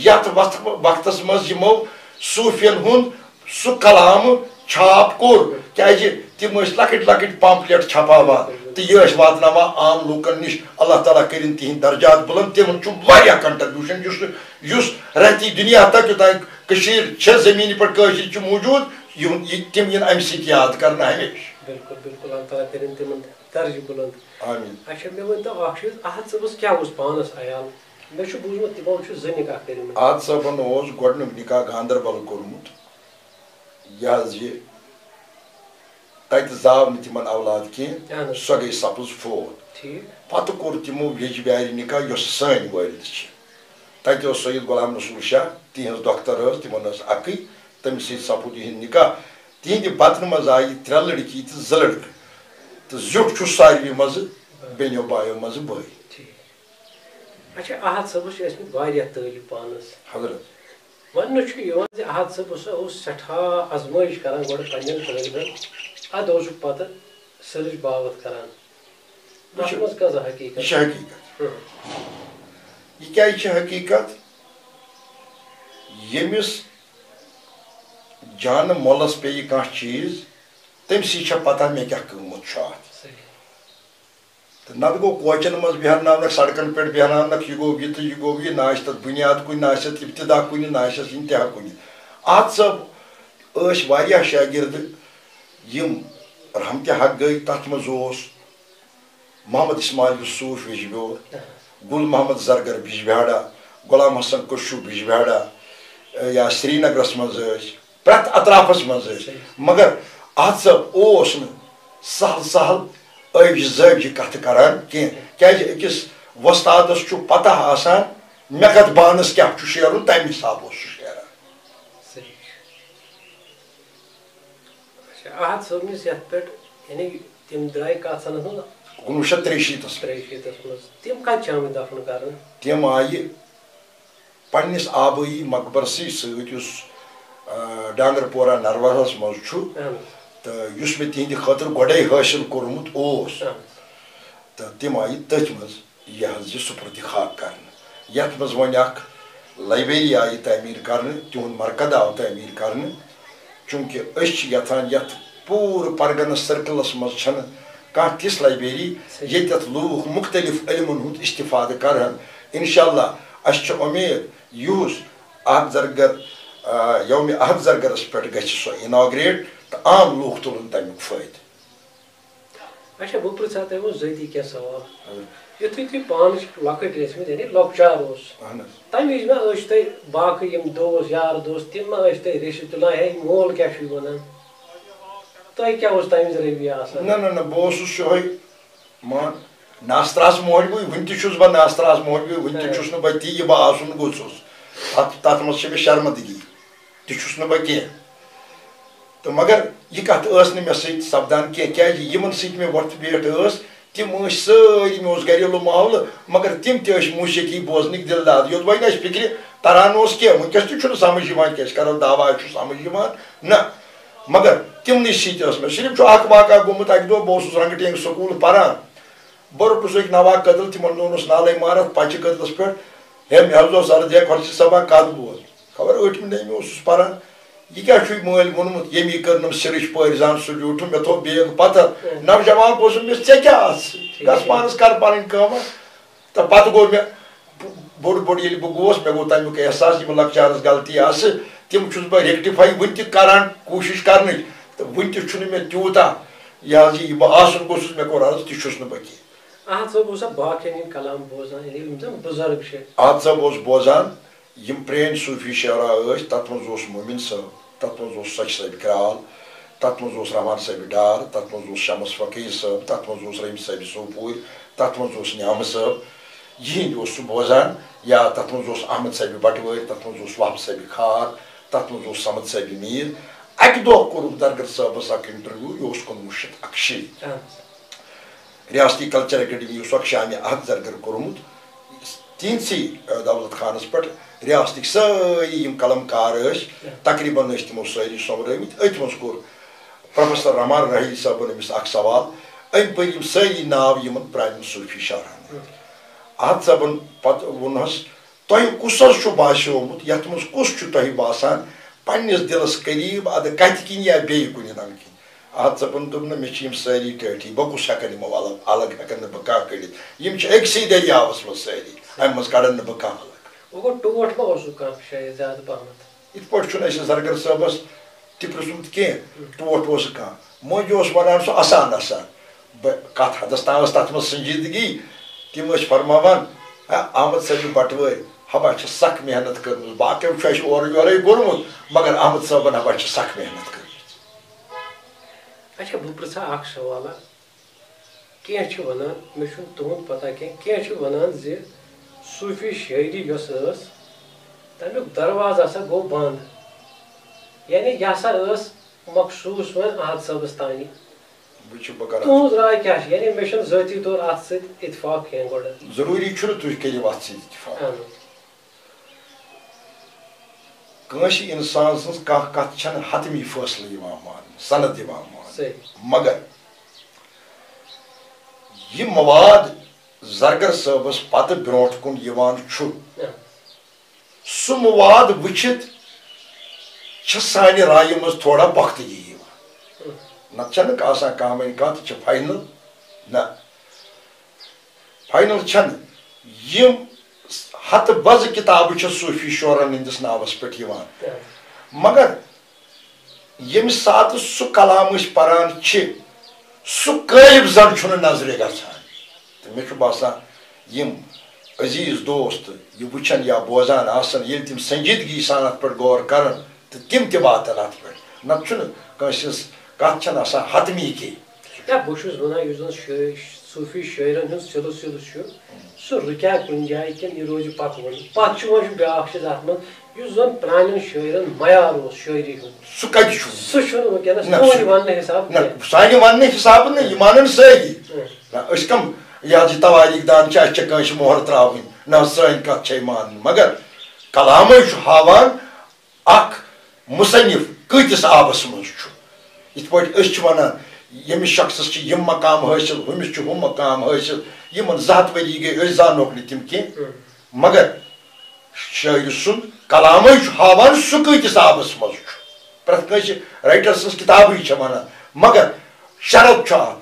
یَتھ وقت-، وقتس منٛز یِمو صوٗفیَن ہُنٛد سُہ کلام چھاپ کوٚر، کیٛازِ تِم ٲسۍ لۄکٕٹۍ لۄکٕٹۍ pamphlet چھپاوان تہٕ یہِ ٲسۍ واتناوان عام لوٗکن نِش۔ اللہ تعالیٰ کٔرِن تِہِنٛدۍ درجات بُلند۔ تِمن چھُ واریاہ contribution، یُس، یُس رہتی دُنیا تک یوٚتام کٔشیٖر چھےٚ، زٔمیٖنہِ پٮ۪ٹھ کٲشِرۍ چھِ موٗجوٗد، یِم، یہِ، تِم یِن اَمہِ سۭتۍ یاد کرنہٕ ہمیشہِ۔ بِلکُل، بِلکُل، اللہ تعالیٰ کٔرِن تِمن درجہٕ بُلند۔ آمین۔ اچھا، مےٚ ؤنۍ تو اکھ چیٖز، احد صٲبس کیٛاہ اوس پانس عیال؟ مےٚ چھُ بوٗزمُت تِمو چھُ زٕ نکاح کٔرمٕتۍ۔ احد صٲبن اوس گۄڈٕنیُک نکاح گاندربل کوٚرمُت۔ یہِ حظ یہِ تتہِ زاو نہٕ تِمن اولاد کینٛہہ، اہن حظ۔ سۄ گٔے سپٕز فوت۔ ٹھیٖک۔ پتہٕ کوٚر تِمو ییٚجبیارِ نکاح، یۄس سٲنۍ والد چھِ۔ تتہِ اوس سید غلام رسول شاہ، تِہنٛز دۄختر ٲس، تِمن ٲس اکٕے، تٔمِس سۭتۍ سپُد یِہُنٛد نکاح۔ تِہنٛدِ بدنہٕ منٛز آیہِ ترٛےٚ لڑکی تہٕ زٕ لڑکہٕ۔ تہٕ زیُٹھ چھُ ساروی منٛزٕ بیٚنیو بایو منٛزٕ بٲے۔ ٹھیٖک۔ اچھا، احد صٲبس چھِ ٲسمٕتۍ واریاہ طٲلب پانس۔ حضرت۔ وننہٕ چھُ یِوان زِ احد صٲب ہسا اوس سٮ۪ٹھاہ آزمٲیِش کران گۄڈٕ پننٮ۪ن طٲلبن، ادٕ اوسُکھ پتہٕ سٕرٕچ باوتھ کران۔ اَتھ وٕچھِو، منٛز کۭژاہ حقیٖقت؟ یہِ چھِ حقیٖقت۔ ہُم۔ یہِ کیٛازِ چھِ حقیٖقت؟ ییٚمِس جانہٕ مۄلس پیٚیہِ کانٛہہ چیٖز، تٔمۍ سٕے چھےٚ پتہ مےٚ کیٛاہ قۭمتھ چھُ اَتھ۔ صحیح۔ تہٕ نتہٕ گوٚو کوچن منٛز بیٚہناونکھ، سڑکن پٮ۪ٹھ بیٚہناونکھ، یہِ گوٚو یہِ تہٕ یہِ گوٚو یہِ، نہ آسہِ تتھ بُنیاد کُنہِ، نہ آسہِ تتھ ابتدا کُنہِ، نہ آسٮ۪س انتہا کُنہِ۔ احد صٲب ٲسۍ واریاہ شاگرد یِم رحمتِ حق گٔے، تتھ منٛز اوس محمد اسماعیل یوسف ویجبیور، گل محمد زرگر بجبہاڑا، غلام حسن کشو بجبہاڑا، یا سرینگرس منٛز ٲسۍ، پرٛٮ۪تھ اطرافس منٛز ٲسۍ۔ صحیح۔ مگر احد صٲب اوس نہٕ سہل سہل ٲوجہِ زٲوجہِ کتھٕ کران کینٛہہ، کیٛازِ أکِس وۄستادس چھُ پتہ آسان مےٚ کتھ بانس کیٛاہ چھُ شیرُن، تمہِ حسابہٕ اوس سُہ شیران۔ صحیح۔ اچھا، احد صٲبنِس یتھ پٮ۪ٹھ، یعنی تِم درٛاے کتھ سنس منٛز؟ کُنوُہ شیٚتھ ترٛیہِ شیٖتس منٛز۔ ترٛیہِ شیٖتس منٛز۔ تِم کتہِ چھِ آمٕتۍ دفن کرنہٕ؟ تِم آیہِ پننِس آبٲیی مقبرسٕے سۭتۍ، یُس، آ، ڈانگر پورہ نرورہس منٛز چھُ، اہن حظ۔ تہٕ یُس مےٚ تِہنٛدِ خٲطرٕ گۄڈے حٲصِل کوٚرمُت اوس۔ اہن حظ۔ تہٕ تِم آیہِ تٔتھۍ منٛز یہِ حظ یہِ سُپرد خاک کرنہٕ، یتھ منٛز وۄنۍ اکھ library آیہِ تعمیٖر کرنہٕ، تِہُنٛد مرکز آو تعمیٖر کرنہٕ۔ چوٗنٛکہِ أسۍ چھِ یژھان یتھ پوٗرٕ پرگنس circleس منٛز چھنہٕ کانٛہہ تِژھ library، صحیح۔ ییٚتٮ۪تھ لوٗکھ مُختٔلِف علمن ہُنٛد استفادٕ کرہن۔ انشاءاللہ، اسہِ چھِ اُمید یُہُس احد زرگر، آ، یومِ احد زرگرس پٮ۪ٹھ گژھِ سۄ inaugurate تہٕ عام لوٗکھ تُلن تمیُک فٲیدٕ۔ اچھا، بہٕ پرٛژھٕ ہا تۄہہِ وۄنۍ ذٲتی کینٛہہ سوال۔ اہن حظ۔ یُتھُے تُہۍ پانہٕ چھِ لۄکٕٹۍ ٲسمٕتۍ، یعنی لۄکچار اوس، اہن حظ۔ تَمہِ وِزِ ما ٲسۍ تۄہہِ باقٕے یِم دوس، یار دوس، تِم ما ٲسۍ تۄہہِ ریٚشہِ تُلان، "ہے، مول کیٛاہ چھُے وَنان؟" تۄہہِ کیٛاہ اوس تَمہِ وِزِ رویہ آسان؟ نہ، نہ، نہ، بہٕ اوسُس یِہوٚے، مان، ناستراس موج بٕے، وٕنہِ تہِ چھُس بہٕ ناستراس موج بٕے، وٕنہِ تہِ ہاں۔ چھُس نہٕ بہٕ تی یہِ بہٕ آسُن گوٚژھُس۔ تَتھ، تَتھ منٛز چھِ مےٚ شرمندگی۔ تہِ چھُس نہٕ بہٕ کینٛہہ۔ تہٕ مگر یہِ کتھ ٲس نہٕ مےٚ سۭتۍ سپدان کینٛہہ، کیازِ یِمن سۭتۍ مےٚ وۄتھٕ بیٹھ ٲس، تِم ٲسۍ سٲری، مےٚ اوس گریلو ماحولہٕ، مگر تِم تہِ ٲسۍ موسیقی بوزنٕکۍ دِلداد۔ یوٚدوَے نہٕ اَسہِ فِکرِ تران اوس کینٛہہ، وٕنکیٚس تہِ چھُنہٕ سمجھ یِوان کینٛہہ، أسۍ کرو دعوا، اَسہِ چھُ سمجھ یِوان، نہ۔ مگر تِمنٕے سۭتۍ ٲس مےٚ، صرف چھُ اکھ واقعہ گوٚمُت، اکہِ دۄہ بہٕ اوسُس رنگہٕ ٹینگ سکوٗل پران، بہٕ روٚٹُس أکۍ نوا کدل، تِمن دۄہن اوس نالے مارتھ پچہِ کدلس پٮ۪ٹھ، ہے، مےٚ حظ اوس عرض، ہے، خۄرشید صٲبا، کتھ بوز۔ خبر ٲٹھمہِ نٔیمہِ اوسُس پران۔ یہِ کیٛاہ چھُے مٲلۍ ووٚنمُت، ییٚمی کٔرنَم سِرٕچ پٲرۍ زان سُہ ڈیوٗٹھُم، مےٚ تھوٚو بیگ پتھر۔ ہُم۔ نوجوان گوٚژھُم، مےٚ ژےٚ کیٛاہ آسہٕ؟ ٹھیٖک۔ گژھ پانَس کر پنٕنۍ کٲم۔ تہٕ پتہٕ گوٚو مےٚ بوٚڑ بوٚڑ ییٚلہِ بہٕ گوس، مےٚ گوٚو تَمیُک احساس، یِم لۄکچارَس غلطی آسہٕ، تِم چھُس بہٕ rectify وٕنہِ تہِ کران، کوٗشِش کرنٕچ۔ تہٕ وٕنہِ تہِ چھُنہٕ مےٚ تیوٗتاہ، یہِ حظ یہِ، یہِ بہٕ آسُن گوٚژھُس، مےٚ کوٚر عرض، تہِ چھُس نہٕ بہٕ کینٛہہ۔ احد صٲب اوسا باقین ہٕنٛدۍ کلام بوزان، یعنی یِم زن بُزرگ چھِ؟ احد صٲب اوس بوزان، یِم پرٛٲنۍ صوٗفی شعرا ٲسۍ، تَتھ منٛز اوس مومِن صٲب، تَتھ منٛز اوس سۄچہِ صٲبہِ کرٛال، تَتھ منٛز اوس رحمان صٲبہِ ڈار، تَتھ منٛز اوس شمس فقیٖر صٲب، تَتھ منٛز اوس رحیٖم صٲبہِ سوپوٗرۍ، تَتھ منٛز اوس نعمہٕ صٲب، یِہِنٛدۍ اوس سُہ بوزان، یا تَتھ منٛز اوس احمد صٲبہِ بٹوٲرۍ، تَتھ منٛز اوس وہب صٲبہِ کھار، تَتھ منٛز اوس صمد صٲبہِ میٖر۔ اَکہِ دۄہ کوٚرُکھ درگر صٲبَس اَکھ interview، یہِ اوس کُنوُہ شیٚتھ اَکہٕ شیٖتھ۔ اہن حظ۔ ریاستی کلچر اکیڈمی یُس اکھ شامِ عہد زرگر کوٚرمُت، تِہنٛدسٕے، ٲ، دولت خانس پٮ۪ٹھ ریاستٕکۍ سٲری یِم قلم کار ٲسۍ، تقریباً ٲسۍ تِمو سٲری سوٚمبرٲومٕتۍ۔ أتھۍ منٛز کوٚر پروفیسر رحمان راہی صٲبن أمِس اکھ سوال، أمۍ پٔرۍ یِم سٲری ناو یِمن پرٛانٮ۪ن صوٗفی شاعرن ہٕنٛدۍ۔ عہد صٲبن پتہٕ ووٚنہس، تۄہہِ کُس حظ چھُ باسیومُت، یتھ منٛز کُس چھُ تۄہہِ باسان پننِس دِلس قریب، ادٕ کتھِ کِنۍ یا بیٚیہِ کُنہِ رنگہٕ کِنۍ؟ احد صٲبن دوٚپ نہٕ، مےٚ چھِ یِم سٲری ٹٲٹھی، بہٕ کُس ہٮ۪کن یِمو الگ، الگ ہٮ۪کن نہٕ بہٕ کانٛہہ کٔڑِتھ، یِم چھِ أکسٕے دٔریاوس منٛز سٲری، امہِ منٛز کڑن نہٕ بہٕ کانٛہہ الگ۔ وۄنۍ گوٚو ٹوٹھ ما اوسُکھ کانٛہہ شاید زیادٕ پہمتھ؟ یِتھ پٲٹھۍ چھُنہٕ اَسہِ زرگر صٲبس تہِ پرٛژھمُت کینٛہہ، ٹوٹھ اوس کانٛہہ۔ مٔنٛزۍ اوس ونان سُہ اسان اسان، بہٕ کتھ حدس تام ٲس تتھ منٛز سنجیدگی، تِم ٲسۍ فرماوان، ہا، احمد صٲبہِ بٹوٲرۍ، ہبا چھِ سخ محنت کٔرمٕژ، باقیو چھُ اَسہِ اورٕ یورَے کوٚرمُت، مگر احمد صٲبن ہبا چھِ سخ محنت کٔرمٕژ۔ اچھا، بہٕ پرٛژھا اکھ سوالہ۔ کینٛہہ چھِ وَنان، مےٚ چھُنہٕ تُہُنٛد پتہ کینٛہہ، کینٛہہ چھِ وَنان زِ صوٗفی شٲعری یۄس ٲس، تَمیُک دروازٕ ہسا گوٚو بنٛد۔ یعنی یہِ ہسا ٲس مخصوٗص وۄنۍ احد صٲبَس تانی۔ وٕچھِو، بہٕ کَرٕ تُہٕنٛز راے کیٛاہ چھِ؟ یعنی مےٚ چھُنہٕ ذٲتی طور اَتھ سۭتۍ اتفاق کینٛہہ گۄڈٕ۔ ضروٗری چھُنہٕ تُہۍ کٔرِو اَتھ سۭتۍ اتفاق۔ اہن حظ۔ کٲنٛسہِ اِنسان سٕنٛز کانٛہہ کَتھ چھَنہٕ حتمی فٲصلہٕ یِوان ماننہٕ، سند یِوان ماننہٕ۔ صحیح۔ مگر یہِ مواد زرگر صٲبَس پَتہٕ برونٛٹھ کُن یِوان چھُ، اہن۔ سُہ مواد وٕچھِتھ چھِ سانہِ رایہِ منٛز تھوڑا پۄختگی یِوان۔ نَتہٕ چھَنہٕ آسان کانٛہہ وۄنۍ کانٛہہ تہِ چھِ final، نہ۔ final چھَنہٕ۔ یِم ہَتہٕ بَزٕ کِتابہٕ چھِ صوٗفی شعرن ہٕنٛدِس ناوَس پٮ۪ٹھ یِوان۔ مگر ییٚمہِ ساتہٕ سُہ کلام أسۍ پران چھِ، سُہ غٲیب زن چھُنہٕ نظرِ گژھان۔ تہٕ مےٚ چھُ باسان، یِم عزیٖز دوست یہِ وٕچھن یا بوزان آسن، ییٚلہِ تِم سنجیدگی سان اتھ پٮ۪ٹھ غور کرن، تہٕ تِم تہِ واتن اتھ پٮ۪ٹھ۔ نتہٕ چھُنہٕ کٲنٛسہِ ہٕنٛز کتھ چھنہٕ آسان حتمی کینٛہہ۔ نہ، بہٕ چھُس ونان، یُس زن شٲعر، صوٗفی شٲعرن ہُنٛد سلسلہٕ چھُ، سُہ رُکیٛا کُنہِ جایہِ کِنہٕ یہِ روزِ پکوُن؟ پتہٕ چھُ وۄنۍ چھُ بیٛاکھ چیٖز اتھ منٛز، یُس زن پرٛانٮ۪ن شٲعرن معیار اوس شٲعری ہُنٛد، سُہ کتہِ چھُ؟ سُہ چھُنہٕ وٕنکیٚنس نہ، سُہ سُہ وننہٕ حساب نہ، کینٛہہ۔ سانہِ وننہٕ حسابہٕ نہٕ، یہِ مانن سٲری۔ اۭں۔ نہ، أسۍ کم، یہِ حظ یہِ توٲریٖخ دان چھِ، اَسہِ چھےٚ کٲنٛسہِ مۄہر ترٛاوٕنۍ؟ نہ حظ، سٲنۍ کتھ چھے مانٕنۍ۔ مگر کلامے چھُ ہاوان اکھ مصنف کۭتِس آبس منٛز چھُ۔ یِتھ پٲٹھۍ أسۍ چھِ ونان، ییٚمِس شخصس چھِ یِم مقام حٲصِل، ہُمِس چھُ ہُہ مقام حٲصِل، یِمن زٕ ہتھ ؤری گٔے، أسۍ زانوکھ نہٕ تِم کینٛہہ۔ مگر شٲعرٕ سُنٛد کلامے چھُ ہاوان سُہ کۭتِس آبس منٛز چھُ۔ پرٛٮ۪تھ کٲنٛسہِ writer سٕنٛز کِتابٕے چھےٚ ونان، مگر شرط چھُ اکھ،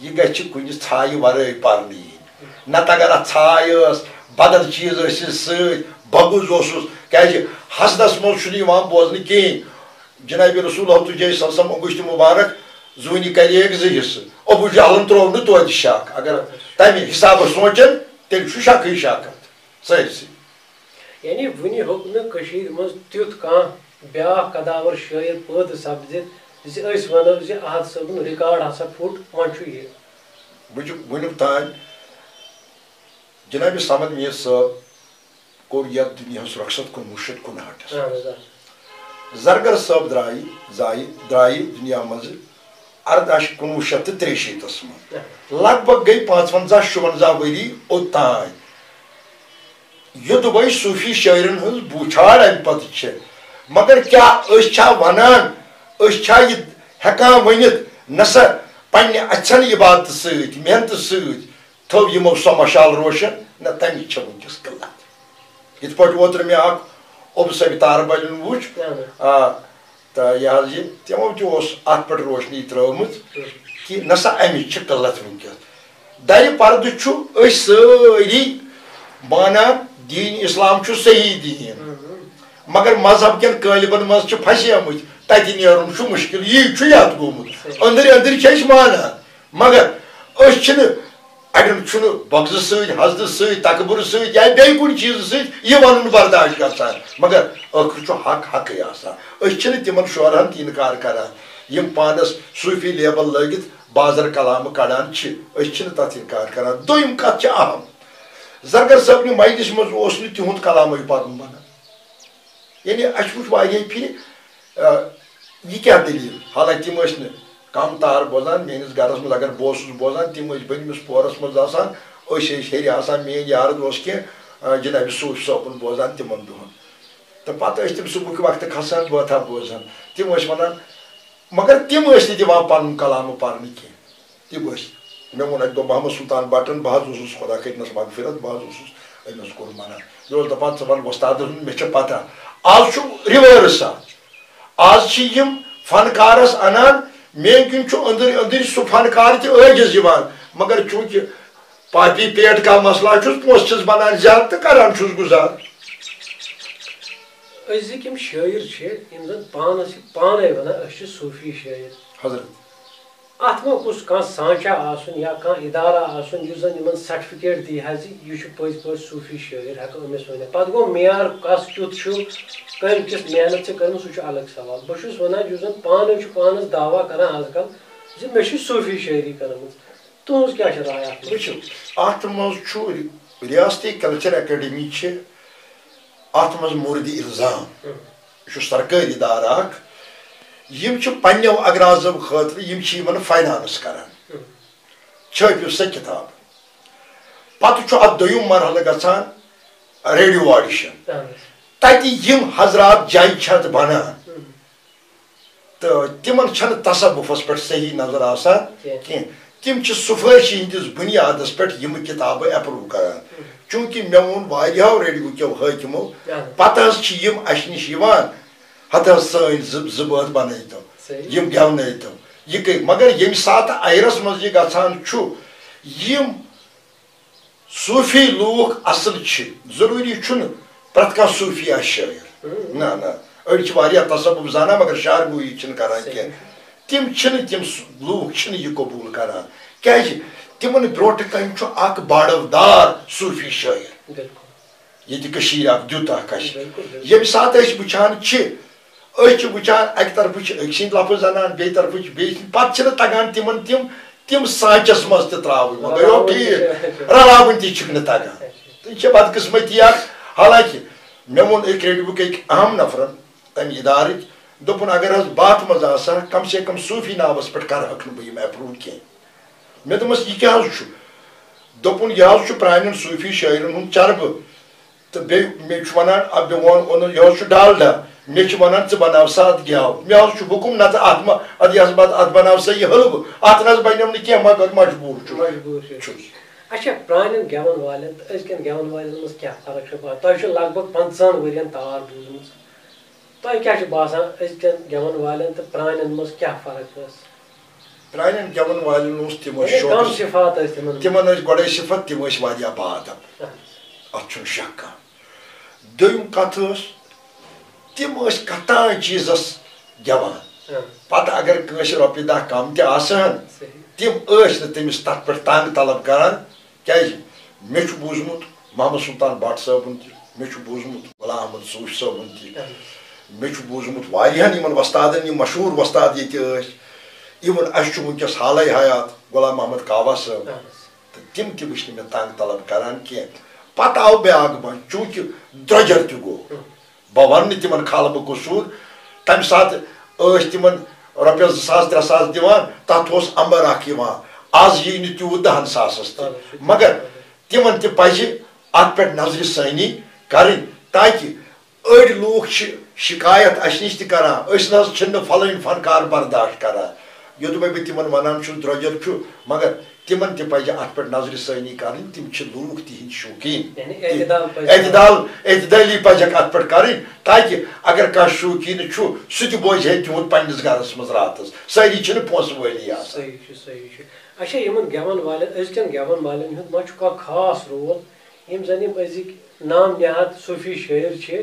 یہِ گژھِ کُنہِ ژھایہِ ورٲے پرنہٕ یِنۍ۔ نتہٕ اگر اتھ ژھاے ٲس، بدل چیٖز ٲسِس سۭتۍ، بۄگُز اوسُس، کیازِ حسدس منٛز چھُنہٕ یِوان بوزنہٕ کِہیٖنۍ۔ جناب رسول اللہ تُجے صلی اللہ علیہ وسلم اوٚنگُج تہِ مُبارک زوٗنہِ کریک زٕ حصہٕ۔ ابو جہلن ترٛوو نہٕ توتہِ شک۔ اگر تمہِ حسابہٕ سونٛچن، تیٚلہِ چھُ شکٕے شک اتھ سٲرسٕے۔ یعنی وُنہِ ہیوٚک نہٕ کٔشیٖرِ منٛز تیُتھ کانٛہہ بیٛاکھ قداور شٲعر پٲدٕ سپدِتھ زِ أسۍ ونو زِ احد صٲبُن record ہسا پھُٹ، وۄنۍ چھُ یہِ۔ وٕچھِو، وٕنیُک تام جناب صمد میر صٲب کوٚر یتھ دُنیاہس رۄخصت کُنوُہ شیٚتھ کُنہٲٹھس۔ اہن حظ، آ۔ زرگر صٲب درٛایہِ، زایہِ، درٛایہِ دُنیا منٛزٕ ارداہ شیٚتھ، کُنوُہ شیٚتھ تہٕ ترٛیہِ شیٖتس منٛز۔ لگ بگ گٔے پانٛژونزاہ شُونزاہ ؤری اوٚتام۔ یوٚدوَے صوٗفی شٲعرن ہٕنٛز بوٗچھاڑ امہِ پتہٕ چھِ، مگر کیٛاہ أسۍ چھا ونان، أسۍ چھا یہِ ہٮ۪کان ؤنِتھ، نسا پننہِ اَژھن عبادتہٕ سۭتۍ، محنتہٕ سۭتۍ تھٲو یِمو سۄ مشال روشن؟ نہ، تمِچ چھےٚ وٕنکیٚس قلت۔ یِتھ پٲٹھۍ اوترٕ مےٚ اکھ اوٚبہٕ صٲبہِ تاربلٮ۪ن وٕچھ، اہن حظ۔ آ، تہٕ یہِ حظ یہِ، تِمو تہِ اوس اتھ پٮ۪ٹھ روشنی ترٲومٕژ کہِ نسا امِچ چھِ قلت وٕنکیٚس۔ درِ پردٕ چھُ أسۍ سٲری مانان، دیٖن اسلام چھُ صحیح دیٖن، مگر مذہب کٮ۪ن قٲلبن منٛز چھِ پھسیمٕتۍ، تتہِ نیرُن چھُ مُشکل۔ یی چھُ یتھ گوٚمُت، أنٛدرۍ أنٛدرۍ چھِ أسۍ مانان، مگر أسۍ چھِنہٕ اڑٮ۪ن چھُنہٕ بۄگزٕ سۭتۍ، حسدٕ سۭتۍ، تکبُر سۭتۍ یا بیٚیہِ کُنہِ چیٖزٕ سۭتۍ یہِ ونُن برداشت گژھان، مگر ٲخٕر چھُ حق حقٕے آسان۔ أسۍ چھِنہٕ تِمن شعرہن تہِ انکار کران، یِم پانس صوفی لیبل لٲگِتھ بازر کلامہٕ کڑان چھِ، أسۍ چھِنہٕ تتھ انکار کران۔ دوٚیِم کتھ چھِ اہم، زرگر صٲبنہِ مجلسہِ منٛز اوس نہٕ تِہُنٛد کلامٕے پرُن بنان۔ یعنی اَسہِ وٕچھ واریاہہِ پھِرِ، آ، یہِ کیٛاہ دٔلیٖل؟ حالانکہِ تِم ٲسۍ نہٕ کم تار بوزان۔ میٲنِس گرس منٛز اگر بہٕ اوسُس بوزان، تِم ٲسۍ بٔنمِس پورس منٛز آسان، أسۍ ٲسۍ ہیٚرِ آسان، میٲنۍ یار دوس کینٛہہ، آ، جناب صوفی صٲبُن بوزان تِمن دۄہن۔ تہٕ پتہٕ ٲسۍ تِم صبحُک وقتہٕ کھسان، بٲتھا بوزان۔ تِم ٲسۍ ونان، مگر تِم ٲسۍ نہٕ دِوان پنُن کلامہٕ پرنہٕ کینٛہہ۔ تہِ بوٗزۍ۔ مےٚ ووٚن اَکہِ دۄہ محمد سلطان بٹن، بہٕ حظ اوسُس، خۄدا کٔرِنَس مغفرت، بہٕ حظ اوسُس أمِس کُن وَنان۔ مےٚ اوس دَپان، ژٕ وَن وۄستادَس ووٚن، مےٚ چھےٚ پَتہ۔ آز چھُ reverse اَتھ۔ آز چھِ یِم فنکارَس اَنان، میٛانہِ کِنۍ چھُ أنٛدٕرۍ أنٛدٕرۍ سُہ فنکار تہِ عٲجِز یِوان، مگر چوٗنٛکہِ پاپی پیٹ کا مسئلہ چھُس، پونٛسہٕ چھِس بَنان زیادٕ تہٕ کَران چھُس گُزار۔ أزِکۍ یِم شٲعر چھِ، یِم زَن پانَس چھِ پانَے وَنان، أسۍ چھِ صوٗفی شٲعر۔ حضرت۔ اتھ ما گوٚژھ کانٛہہ سانچہ آسُن یا کانٛہہ ادارہ آسُن یُس زن یِمن certificate دی حظ، یہِ چھُ پٔزۍ پٲٹھۍ صوٗفی شٲعر، ہٮ۪کو أمِس ؤنِتھ۔ پتہٕ گوٚو معیار کس کیُتھ چھُ، کٔمۍ کِژھ محنت چھِ کٔرمٕژ، سُہ چھُ الگ سوال۔ بہٕ چھُس ونان یُس زن پانے چھُ پانس دعویٰ کران از کل زِ مےٚ چھِ صوٗفی شٲعری کٔرمٕژ، تُہنٛز کیٛاہ چھِ راے اتھ منٛز؟ وٕچھِو، اتھ منٛز چھُ ری-، ریاستی کلچر اکیڈمی چھِ اتھ منٛز مورد الزام۔ ہم۔ یہِ چھُ سرکٲرۍ ادارٕ اکھ۔ یِم چھِ پننیو اغراضو خٲطرٕ، یِم چھِ یِمن finance کران۔ ہم۔ چھٲپِو سا کِتاب۔ پتہٕ چھُ اتھ دوٚیُم مرحلہٕ گژھان، radio audition۔ اہن حظ۔ تتہِ یِم حضرات judge چھِ اتھ بنان۔ ہم۔ تہٕ تِمن چھنہٕ تصوفس پٮ۪ٹھ صحیح نظر آسان کینٛہہ۔ کینٛہہ۔ تِم چھِ سفٲرشی ہٕنٛدِس بُنیادس پٮ۪ٹھ یِم کِتابہٕ approve کران۔ چوٗنٛکہِ مےٚ ووٚن واریاہو ریڈیو کیو حٲکمو، اہن۔ پتہٕ حظ چھِ یِم اسہِ نِش یِوان، ہتہٕ حظ سٲنۍ زٕ، زٕ بٲتھ بنٲیتو، صحیح۔ یِم گٮ۪ونٲیتو۔ یہِ گٔے، مگر ییٚمہِ ساتہٕ آیرس منٛز یہِ گژھان چھُ، یِم صوٗفی لوٗکھ اصل چھِ، ضروٗری چھُنہٕ پرٛٮ۪تھ کانٛہہ صوٗفی آسہِ شٲعر۔ ہم۔ نہ، نہ، أڑۍ چھِ واریاہ تصوف زانان، مگر شعر گویی چھِنہٕ کران صحیح۔ کینٛہہ۔ تِم چھِنہٕ، تِم س-، لوٗکھ چھِنہٕ یہِ قبوٗل کران، کیٛازِ تِمن برونٛٹھٕ کنہِ چھُ اکھ باڈو دار صوٗفی شٲعر۔ بِلکُل۔ ییٚتہِ کٔشیٖرِ اکھ دیُت اکھ اَسہِ۔ بِلکُل، بِلکُل۔ ییٚمہِ ساتہٕ أسۍ وٕچھان چھِ، أسۍ چھِ وٕچھان، اَکہِ طرفہٕ چھِ أکۍ سٕنٛدۍ لفظ اَنان، بیٚیہِ طرفہٕ چھِ بیٚیہِ سٕنٛدۍ، پَتہٕ چھِنہٕ تَگان تِمَن تِم، تِم سانچَس منٛز تہِ ترٛاوٕنۍ۔ مگر یو رَلاوٕنۍ تہِ ٹھیٖک، چھِ۔ رَلاوٕنۍ تہِ چھِکھ نہٕ تَگان۔ تہٕ یہِ چھِ بدقٕسمتی اَکھ۔ حالانکہِ مےٚ ووٚن أکۍ ریڈیوُک أکۍ اَہَم نفرَن، تَمہِ اِدارٕکۍ، دوٚپُن، اگر حظ بہٕ اَتھ منٛز آسہٕ ہا، کم سے کم صوٗفی ناوَس پٮ۪ٹھ کَرٕہَکھ نہٕ بہٕ یِم approve کینٛہہ۔ مےٚ دوٚپمَس، یہِ کیٛاہ حظ چھُ؟ دوٚپُن، یہِ حظ چھُ پرٛانٮ۪ن صوٗفی شٲعرَن ہُنٛد چربہٕ۔ تہٕ بیٚیہِ مےٚ چھُ وَنان، اَ، مےٚ ووٚن، اوٚنُن، یہِ حظ چھُ ڈالڈا۔ مےٚ چھِ وَنان، ژٕ بَناو سا اَتھ گٮ۪و۔ مےٚ حظ چھُ حُکُم، نَتہٕ اَتھ مہ، اَدٕ یہِ حظ بَد-، اَتھ بَناو سا یہِ حٔلوٕ۔ اَتھ نہ حظ بَنیو نہٕ کینٛہہ، مگر مجبوٗر چھُس۔ مجبوٗر چھُس۔ چھُس۔ اچھا، پرٛانٮ۪ن گٮ۪وَن والٮ۪ن تہٕ أزکٮ۪ن گٮ۪وَن والٮ۪ن منٛز کیٛاہ فرق چھِ باسان؟ تۄہہِ چھُ لگ بگ پنٛژٕہَن ؤرِین تار بوٗزمٕژ۔ تۄہہِ کیٛاہ چھُ باسان، أزکٮ۪ن گٮ۪وَن والٮ۪ن تہٕ پرٛانٮ۪ن منٛز کیٛاہ فرق ٲس؟ پرٛانٮ۪ن گٮ۪وَن والٮ۪ن اوس، تِم ٲسۍ یعنی کم شوقس، صفات ٲسۍ تِمن منٛز؟ تِمن ٲسۍ گۄڈَے صفت، تِم ٲسۍ واریاہ باادب۔ اہن حظ۔ اَتھ چھُنہٕ شک کانٛہہ۔ دوٚیِم کَتھ ٲس، تِم ٲسۍ کَتھ تام چیٖزَس گٮ۪وان۔ اہن حظ۔ پَتہٕ اگر کٲنٛسہِ رۄپیہِ دَہ کَم تہِ آسہٕ ہن، صحیح۔ تِم ٲسۍ نہٕ تٔمِس تَتھ پٮ۪ٹھ تنٛگ طلب کَران، کیٛازِ مےٚ چھُ بوٗزمُت محمد سلطان بٹ صٲبُن تہِ، مےٚ چھُ بوٗزمُت غلام احمد صوٗفۍ صٲبُن تہِ، اہن حظ۔ مےٚ چھُ بوٗزمُت واریاہَن یِمَن وۄستادَن، یِم مشہوٗر وۄستاد ییٚتہِ ٲسۍ، even اَسہِ چھُ وٕنکیٚس حالَے حیات غلام محمد کاوا صٲب۔ اہن حظ۔ تہٕ تِم تہِ وٕچھ نہٕ مےٚ تنٛگ طلب کران کینٛہہ۔ پتہٕ آو بیٛاکھ بنٛد، چوٗنٛکہِ درٛۄجر تہِ گوٚو۔ ہم۔ بہٕ ونہٕ نہٕ تِمن کھالہٕ بہٕ قصوٗر۔ تمہِ ساتہٕ ٲسۍ تِمن رۄپیس زٕ ساس، ترٛےٚ ساس دِوان، تتھ اوس امبر اکھ یِوان۔ از یی نہٕ تیوٗت دہن ساسس تہِ۔ اہن حظ، سُہ تہِ مگر چھُ۔ تِمن تہِ پزِ اتھ پٮ۪ٹھ نظرِ ثٲنی کرٕنۍ، تاکہِ أڑۍ لوٗکھ چھِ شکایت اَسہِ نِش تہِ کران، أسۍ نہ حظ چھِنہٕ فلٲنۍ فنکار برداشت کران۔ یوٚدوَے بہٕ تِمن ونان چھُس درٛۄجر چھُ، مگر تِمن تہِ پزِ اتھ پٮ۪ٹھ نظرِ ثٲنی کرٕنۍ، تِم چھِ لوٗکھ تِہنٛدۍ شوقیٖن۔ یعنی اعتدال پزِ اعتدال، اعتدٲلی پزٮ۪کھ اتھ پٮ۪ٹھ کرٕنۍ، تاکہِ اگر کانٛہہ شوقیٖن چھُ، سُہ تہِ بوزِ ہے تِہُنٛد پننِس گرس منٛز راتس۔ سٲری چھِنہٕ پونٛسہٕ وٲلی آسان۔ صحیح چھُ، صحیح چھُ۔ اچھا، یِمن گٮ۪ون والٮ۪ن، أزکٮ۪ن گٮ۪ون والٮ۪ن ہُنٛد ما چھُ کانٛہہ خاص رول؟ یِم زن یِم أزِکۍ نام نہاد صوٗفی شٲعر چھِ،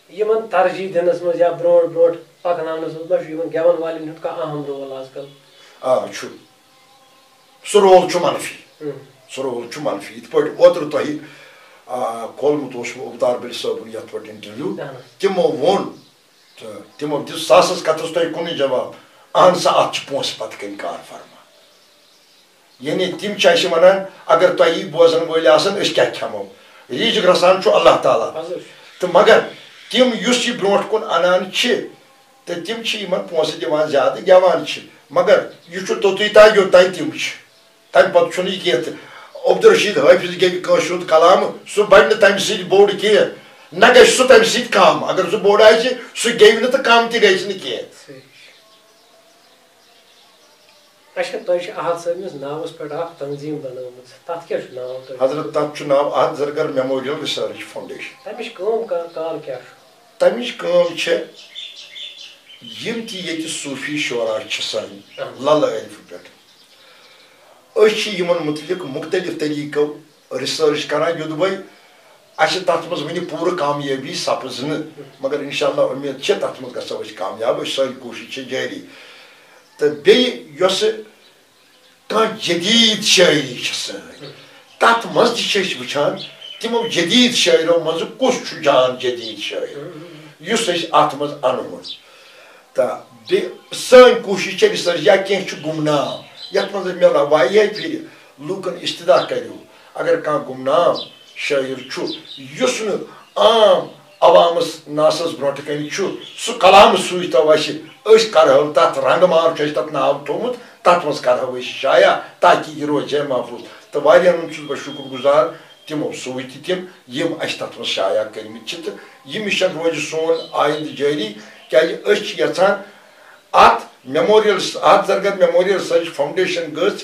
یِمن ترجیح دِنس منٛز یا برونٛٹھ برونٛٹھ پکناونس منٛز ما چھُ یِمن گٮ۪ون والٮ۪ن ہُنٛد کانٛہہ اہم رول از کل؟ آ، چھُ۔ سُہ رول چھُ منفی۔ ہم۔ سُہ رول چھُ منفی۔ یِتھ پٲٹھۍ اوترٕ تۄہہِ، آ، کھولمُت اوسمو اوبدار بٔلۍ صٲبُن یَتھ پٮ۪ٹھ انٹرویو، اہن۔ تِمو ووٚن تہٕ تِمو دِژ ساسَس کَتھَس تۄہہِ کُنُے جواب، اہن سا، اَتھ چھِ پونٛسہٕ پَتہٕ کَنۍ کار فرما۔ یعنی تِم چھِ اَسہِ وَنان، اگر تۄہہِ یی بوزَن وٲلۍ آسَن، أسۍ کیٛاہ کھٮ۪مو؟ ریٖجُک رَسان چھُ اللہ تعالیٰ۔ حضور۔ تہٕ مگر تِم یُس یہِ برونٛٹھ کُن اَنان چھِ، تہٕ تِم چھِ یِمَن پونٛسہٕ دِوان زیادٕ، گٮ۪وان چھِ، مگر یہِ چھُ توٚتُے تام، یوٚت تام تِم چھِ۔ تَمہِ پَتہٕ چھُنہٕ یہِ کینٛہہ تہِ۔ عبدالرشید حٲفظ گیٚوِ کٲنٛسہِ ہُنٛد کلامہٕ، سُہ بَنہِ نہٕ تَمہِ سۭتۍ بوٚڑ کینٛہہ، نہ گژھِ سُہ تَمہِ سۭتۍ کَم۔ اگر سُہ بوٚڑ آسہِ، سُہ گیٚوِ نہٕ تہٕ کَم تہِ گژھِ نہٕ کینٛہہ۔ صحیح۔ اچھا، تۄہہِ چھِ احد صٲبنِس ناوَس پٮ۪ٹھ اَکھ تنظیٖم بَنٲومٕژ، تَتھ کیٛاہ چھُ ناو تۄہہِ؟ حضرت، تَتھ چھُ ناو احد زرگر میموریل ریسرچ فاؤنڈیشن۔ تَمِچ کٲم کا-، کار کیٛاہ چھُ؟ تَمِچ کٲم چھےٚ، یِم تہِ ییٚتہِ صوٗفی شعرا چھِ سانہِ اہن۔ لَلہٕ عٲرفہٕ پٮ۪ٹھ، أسۍ چھِ یِمن مُتعلِق مُختٔلِف طٔریٖقو ریسرچ کران، یوٚدوَے اَسہِ تَتھ منٛز وُنہِ پوٗرٕ کامیٲبی سَپٕز نہٕ، مگر انشاءاللہ اُمید چھِ تَتھ منٛز گژھو أسۍ کامیاب، أسۍ، سٲنۍ کوٗشِش چھِ جٲری۔ تہٕ بیٚیہِ یۄسہٕ کانٛہہ جدیٖد شٲعری چھِ سٲنۍ، تَتھ منٛز تہِ چھِ أسۍ وٕچھان تِمو جدیٖد شٲعرو منٛزٕ کُس چھُ جان جدیٖد شٲعر، یُس أسۍ اَتھ منٛز اَنہون۔ تہٕ بیٚیہِ سٲنۍ کوٗشِش چھےٚ ریسرچ یا کینٛہہ چھُ گُمنام، یَتھ منٛز مےٚ واریاہ پھِرِ لوٗکَن استدعا کَریو، اگر کانٛہہ گُمنام شٲعر چھُ، یُس نہٕ عام عوامَس ناسَس برونٛٹھ کَنہِ چھُ، سُہ کلامہٕ سوٗزتو اَسہِ، أسۍ کَرہو تَتھ، رنٛگہٕ مال چھُ اَسہِ تَتھ ناو تھوٚومُت، تَتھ منٛز کَرہو أسۍ شایع، تاکہِ یہِ روزِ ہے محفوٗظ۔ تہٕ واریاہَن ہُنٛد چھُس بہٕ شُکُر گُزار، تِمو سوٗزۍ تہِ تِم، یِم اَسہِ تَتھ منٛز شایع کٔرمٕتۍ چھِ، تہٕ یہِ مِشن روزِ سون آیندٕ جٲری، کیٛازِ أسۍ چھِ یَژھان اَتھ میموریل، اَتھ زرگر میموریل ریسرچ فاؤنڈیشن گٔژھ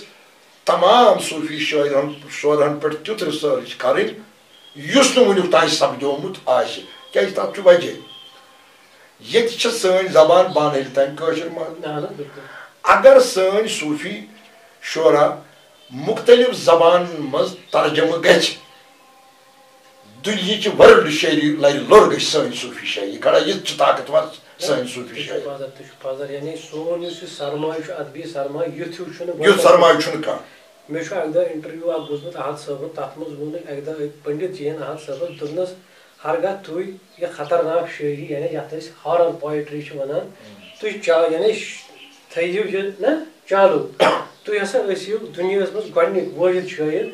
تمام صوٗفی شٲعرن، شعرن پٮ۪ٹھ تیُتھ ریسرچ کَرٕنۍ، یُس نہٕ وٕنیُک تام سپدیومُت آسہِ، کیٛازِ تَتھ چھُ وجہ۔ ییٚتہِ چھِ سٲنۍ زبان بانہٕ ہیٚلہِ تام کٲشِر ماننہٕ۔ اہن حظ، بِلکُل۔ اگر سٲنۍ صوٗفی شعرا مُختٔلِف زبانن منٛز ترجمہٕ گژھِ، دُنیہٕچ ورلڈ شٲعری لرِ لوٚر گژھِ سٲنۍ صوٗفی شٲعری کھڑا، یہِ چھِ طاقتور سٲنۍ صوٗفی تُہۍ چھِو شٲعری۔ پَزر، تُہۍ چھِو پَزر، یعنی سون یُس یہِ سرمایہِ چھُ، ادبی سرمایہِ، یُتھ ہیوٗ چھُنہٕ یُتھ وۄنۍ سرمایہِ چھُنہٕ کانٛہہ۔ مےٚ چھُ اَکہِ دۄہ انٹرویو اکھ بوٗزمُت احد صٲبُن، تَتھ منٛز ووٚنُن اَکہِ دۄہ أکۍ پنڈت جی یَن احد صٲبَس، دوٚپنَس، ہرگاہ تُہۍ یہِ خطرناک شٲعری، یعنی یَتھ أسۍ ہارر پویٹری چھِ وَنان، تُہۍ چا-، یعنی ش-، تھٲیِو یہِ نہ چالوٗ، تُہۍ ہسا ٲسِو دُنیاہَس منٛز گۄڈٕنِکۍ وٲحد شٲعر،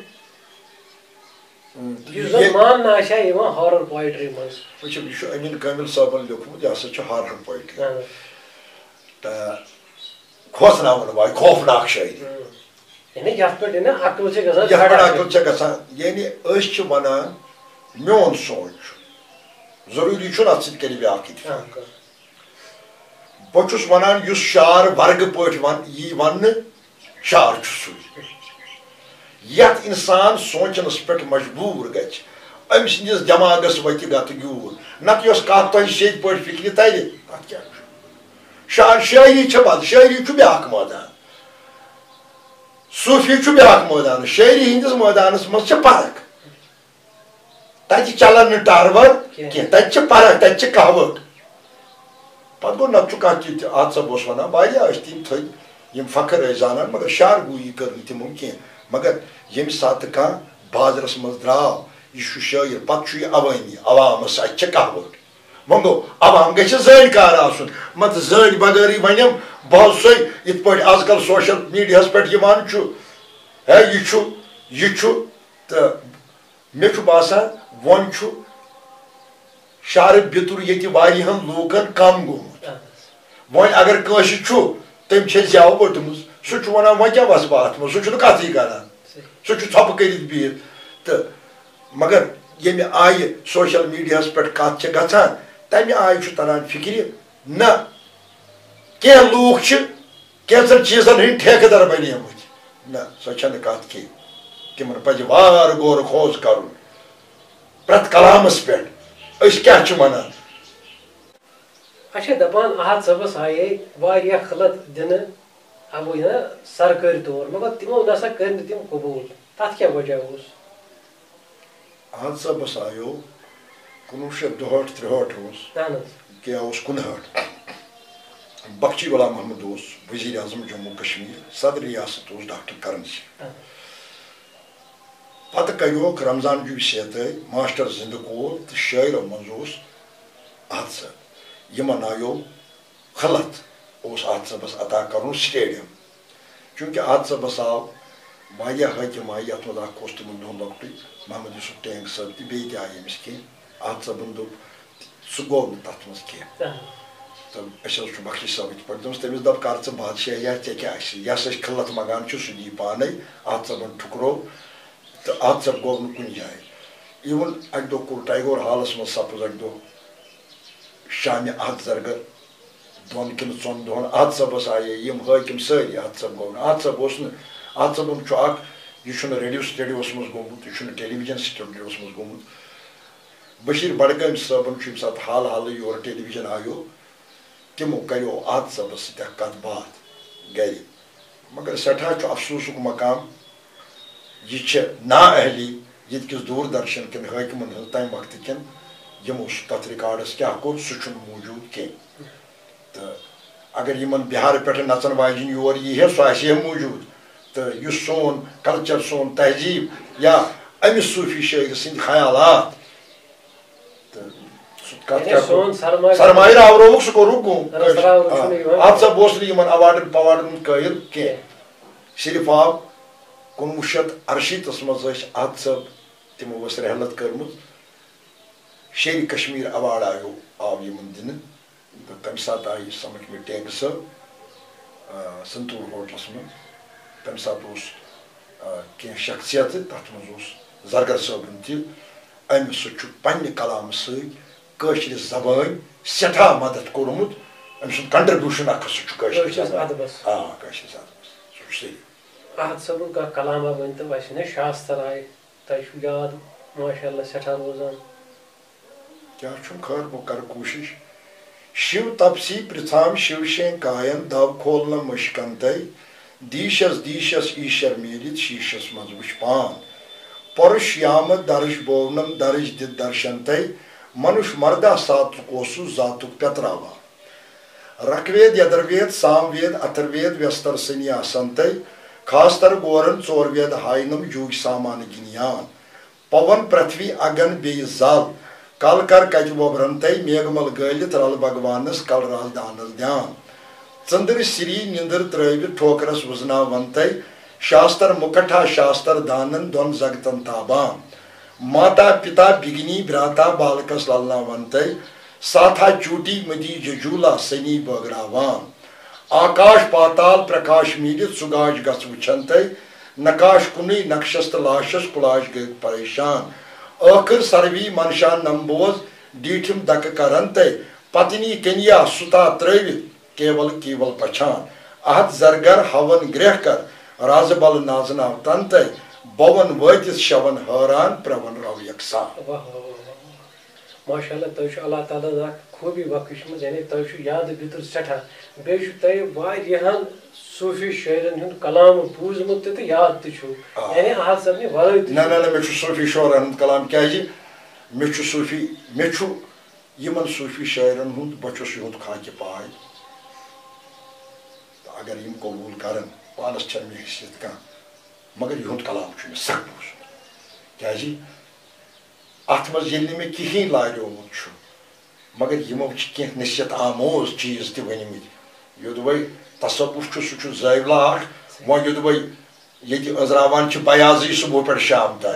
یُس زَن یہِ ماننہٕ آسہِ ہا یِوان ہارر پویٹری منٛز۔ وٕچھِو، یہِ چھُ أمیٖن کٲمِل صٲبَن لیوٗکھمُت، یہِ ہسا چھُ ہارر پویٹری۔ اہن حظ۔ تہٕ کھوژناوَن واجہِ، خوفناک شٲعری۔ اۭں۔ یعنی یَتھ پٮ۪ٹھ یہِ نہ عقل چھِ گژھان یَتھ پٮ۪ٹھ کھڑا۔ عقل چھےٚ گژھان، یعنی أسۍ چھِ وَنان، میون سونٛچ چھُ، ضروٗری چھُنہٕ اَتھ سۭتۍ کَرِ بیٛاکھ اتفاق۔ اہن حظ۔ بہٕ چھُس وَنان، یُس شعر ورگہٕ پٲٹھۍ وَن-، یی وَننہٕ، شعر چھُ سُے، یَتھ اِنسان سونٛچنَس پٮ۪ٹھ مجبوٗر گژھِ، أمۍ سٕنٛدِس دٮ۪ماغَس وَتہِ گَتہٕ گیوٗر۔ نَتہٕ یۄس کَتھ تۄہہِ سیٚدۍ پٲٹھۍ فِکرِ تَرِ، تَتھ کیٛاہ چھُ؟ شعر، شٲعری چھےٚ بدل، شٲعری چھُ بیٛاکھ مٲدان، صوٗفی چھُ بیٛاکھ مٲدان، شٲعری ہٕنٛدِس مٲدانَس منٛز چھےٚ فرق۔ تَتہِ چَلان نہٕ ٹارور کینٛہہ۔ کینٛہہ، تَتہِ چھِ پَرَکھ، تَتہِ چھِ کَہوَٹ۔ پَتہٕ گوٚو، نَتہٕ چھُ کانٛہہ تیُتھ تہِ، اَتھ سا بہٕ اوسُس وَنان، واریاہ ٲسۍ تِم تھٔدۍ، یِم فخر ٲسۍ زانان، مگر شعر گویی کٔر نہٕ تِمو کینٛہہ۔ مگر ییٚمہِ ساتہٕ کانٛہہ بازرَس منٛز درٛاو، یہِ چھُ شٲعر، پَتہٕ چھُ یہِ عوٲمی، عوامَس، اَتہِ چھِ کَہوَٹ۔ وۄنۍ گوٚو، عوام گژھِ زٲنۍ کار آسُن، مگر زٲنۍ بغٲرٕے وَنٮ۪م، بہٕ حظ سۄے، یِتھ پٲٹھۍ آز کَل سوشل میٖڈیاہَس پٮ۪ٹھ یِوان چھُ، ہے، یہِ چھُ، یہِ چھُ، تہٕ مےٚ چھُ باسان، وۄنۍ چھُ شعرٕ بیتُر ییٚتہِ واریاہَن لوٗکَن کَم گوٚمُت۔ اہن حظ۔ وۄنۍ اگر کٲنٛسہِ چھُ، تٔمۍ چھےٚ زٮ۪و ؤٹمٕژ، سُہ چھُ وَنان، "وۄنۍ کیٛاہ وَسہٕ بہٕ اَتھ منٛز؟" سُہ چھُنہٕ کَتھٕے کَران۔ صحیح۔ سُہ چھُ ژھۄپہٕ کٔرِتھ بِہِتھ۔ تہٕ مگر ییٚمہِ آیہِ سوشل میٖڈیاہَس پٮ۪ٹھ کَتھ چھےٚ گژھان، تَمہِ آیہِ چھُ تَران فِکرِ، نہ، کینٛہہ لوٗکھ چھِ کینٛژن چیٖزن ہٕنٛدۍ ٹھیکہٕ در بنیمٕتۍ۔ نہ، سۄ چھنہٕ کتھ کینٛہہ۔ تِمن پزِ وارٕ غور و خوض کرُن پرٛٮ۪تھ کلامس پٮ۪ٹھ۔ أسۍ کیٛاہ چھِ ونان؟ اچھا، دپان احد صٲبس آیے واریاہ خلعت دِنہٕ، ابو یہِ نا سرکٲرۍ طور، مگر تِمو نسا کٔرۍ نہٕ تِم قبوٗل۔ تتھ کیٛاہ وجہ اوس؟ احد صٲبس آیو کُنوُہ شیٚتھ دُہٲٹھ ترٛہٲٹھ اوس، اہن حظ۔ کیٛاہ اوس کُنہٲٹھ؟ بخشی غلام محمد اوس وزیر اعظم جموں کشمیر، صدر ریاست اوس ڈاکٹر کرن سنگھ۔ اہن حظ۔ پتہٕ کریوکھ رمضان جوی سیتٲے ماسٹر زندٕ کول تہٕ شٲعرو منٛز اوس احد صٲب۔ یِمن آیو خلعت اوس احد صٲبس عطا کرُن سٹیڈیم۔ چوٗنٛکہِ احد صٲبس آو واریاہ حٲکِم آیہِ، یتھ منٛز اکھ اوس تِمن دۄہن لۄکٹُے محمد یوسف ٹینگ صٲب تہِ، بیٚیہِ تہِ آیہِ أمِس کینٛہہ۔ احد صٲبن دوٚپ، سُہ گوٚو نہٕ تتھ منٛز کینٛہہ۔ تہٕ أسۍ حظ چھُ بخشی صٲب یِتھ پٲٹھۍ دوٚپمَس، تٔمِس دوٚپ، "کر ژٕ بادشاہ یا ژےٚ کیٛاہ آسہِ؟ یَس أسۍ خلعت منٛگان چھِ، سُہ دی پانے۔" احد صٲبن ٹھُکرو تہٕ احد صٲب گوٚو نہٕ کُنہِ جایہِ۔ Even اکہِ دۄہ کوٚر ٹیگور ہالس منٛز سپُز اکہِ دۄہ شامہِ احد زرگر دۄن کِنہٕ ژۄن دۄہن احد صٲبس آیے یِم حٲکِم سٲری، احد صٲب گوٚو نہٕ۔ احد صٲب اوس نہٕ، احد صٲبُن چھُ اکھ، یہِ چھُنہٕ ریڈیو سٹوڈیوس منٛز گوٚمُت، یہِ چھُنہٕ ٹیلی ویژن سٹوڈیوس منٛز گوٚمُت۔ بشیٖر بڈگٲمۍ صٲبن چھُ ییٚمہِ ساتہٕ حال حالٕے یور ٹیلی ویژن آیو، تِمو کریو احد صٲبس سۭتۍ اکھ کتھ باتھ گرِ۔ مگر سٮ۪ٹھاہ چھُ افسوسُک مقام، یہِ چھِ نااہلی ییٚتہِ کِس دوٗر درشن کٮ۪ن حٲکمن ہٕنٛز تمہِ وقتہٕ کٮ۪ن، یِمو سُہ تتھ ریکارڈس کیٛاہ کوٚر، سُہ چھُنہٕ موٗجوٗد کینٛہہ۔ تہٕ اگر یِمن بِہارٕ پٮ۪ٹھٕ نژن واجِنۍ یور یی ہے، سُہ آسہِ ہے موٗجوٗد۔ تہٕ یُس سون کلچر، سون تہذیٖب یا أمِس صوٗفی شٲعرٕ سٕنٛدۍ خیالات، تہٕ سُہ کتھ یعنی کیٛاہ سون کوٚر؟ سرمایہِ سرمایہِ راورووُک سُہ کوٚرُکھ گوٚو۔ رس راوُن آ، چھُنہٕ یِوان۔ احد صٲب اوس نہٕ یِمن ایوارڈن پواڈن ہُنٛد قٲیِل کینٛہہ۔ صرف آو کُنوُہ شیٚتھ ارشیٖتس منٛز ٲسۍ احد صٲب، تِمو ٲس رحلت کٔرمٕژ۔ شیرِ کشمیر ایوارڈ آیو، آو یِمن دِنہٕ۔ تہٕ تَمہِ ساتہٕ آیہِ سمکھ مےٚ ٹینگ صٲب، آ، سنتور ہوٹلس منٛز۔ تَمہِ ساتہٕ اوس، آ، کینٛہہ شخصیت، تَتھ منٛز اوس زرگر صٲبُن تہِ۔ أمۍ سُہ چھُ پننہِ کلامہٕ سۭتۍ کٲشرِ زبٲنۍ سٮ۪ٹھاہ مدد کوٚرمُت۔ أمۍ سُنٛد contribution اکھ سُہ چھُ کٲشرِ کٲشرِس زبٲنۍ۔ ادبس۔ آ، کٲشرِس ادبس۔ سُہ چھُ صحیح۔ احد صٲبُن کانٛہہ کلام وۄنۍ تہٕ وَسہِ نے شاستر آیہِ۔ تۄہہِ چھُو یاد، ماشاء اللہ، سٮ۪ٹھاہ روزان۔ کیٛاہ چھُم خٲر، بہٕ کرٕ کوٗشِش۔ شِو تپسی پرٛژھام شِو شیں کاین، دو کھولنہٕ مٔشکن تَے۔ دیٖشس دیٖشس ایٖشر میٖلِتھ شیٖشس منٛز وٕچھ پان۔ پۄرُش یامہٕ درٕج بوونم درٕج دِتھ درشن تَے۔ منُش مردہ ساتُک اوسُس ذاتُک پیتراوان۔ رکوید، یدروید، ساموید، اتھروید، ویستر سنی آسن تَے۔ خاصتر گورن ژور وید ہاینم جوٗج سامانہٕ گِنیان۔ پون پرتھوی اگن بیٚیہِ زل۔ کل کر کتہِ وۄبرن تَے، میگمل گٲلِتھ رل بھگوانس کل راز دانس دیان۔ ژٔندٕر سری نِندٕر ترٲوِتھ ٹھوکرس وُزناون تَے۔ شاستر مُکٹھا شاستر دانن دۄن زگتن تابان۔ ماتا پتا بِگنی براتا بالکس للناون تَے۔ ساتھا چوٹی متی ججولا سنی بٲگراوان۔ آکاش پاتال پرکاش میٖلِتھ سُگاش گژھ وٕچھن تَے۔ نقاش کُنُے نقشس تہٕ لاشس کُلاش گٔے پریشان۔ ٲخٕر سروی منشا نمبوز ڈیٖٹھِم دکہٕ کرن تَے۔ پتنی کنیا سُتا ترٲوِتھ کیول کیول پچھان۔ احد زرگر ہون گرہ کر رازٕ بل نازناو تن تَے۔ بون وٲتِتھ شون حٲران پرون رو یکسان۔ واہ، واہ، واہ، واہ، واہ۔ ماشاء اللہ، تۄہہِ چھُ اللہ تعالیٰ ہن اکھ خوٗبی بخشمٕژ، یعنی تۄہہِ چھُ یادٕ بیتُر سٮ۪ٹھاہ۔ بیٚیہِ چھُ تۄہہِ واریاہن صوٗفی شٲعرن ہُنٛد کلام بوٗزمُت تہِ تہٕ یاد تہِ چھُو۔ آ۔ یعنی احد صٲبنہِ ورٲے تہِ نہ، چھُو۔ نہ، نہ، مےٚ چھُ صوٗفی شعرن ہُنٛد کلام، کیٛازِ مےٚ چھُ صوٗفی، مےٚ چھُ یِمن صوٗفی شٲعرن ہُنٛد، بہٕ چھُس یِہُنٛد خاکہِ پاے۔ تہٕ اگر یِم قبوٗل کرن، پانس چھنہٕ مےٚ حیثیت کانٛہہ، مگر یِہُنٛد کلام چھُ مےٚ سخ بوٗزمُت۔ کیٛازِ؟ اتھ منٛز ییٚلہِ نہٕ مےٚ کِہیٖنۍ لاریومُت چھُ، مگر یِمو چھِ کینٛہہ نصیحت آموز چیٖز تہِ ؤنۍمٕتۍ۔ یوٚدوَے تصوف چھُ، سُہ چھُ زٲولا اکھ۔ وۄنۍ یوٚدوَے ییٚتہِ أنٛزراوان چھِ بیازٕے صُبحہٕ پٮ۪ٹھ شام تام۔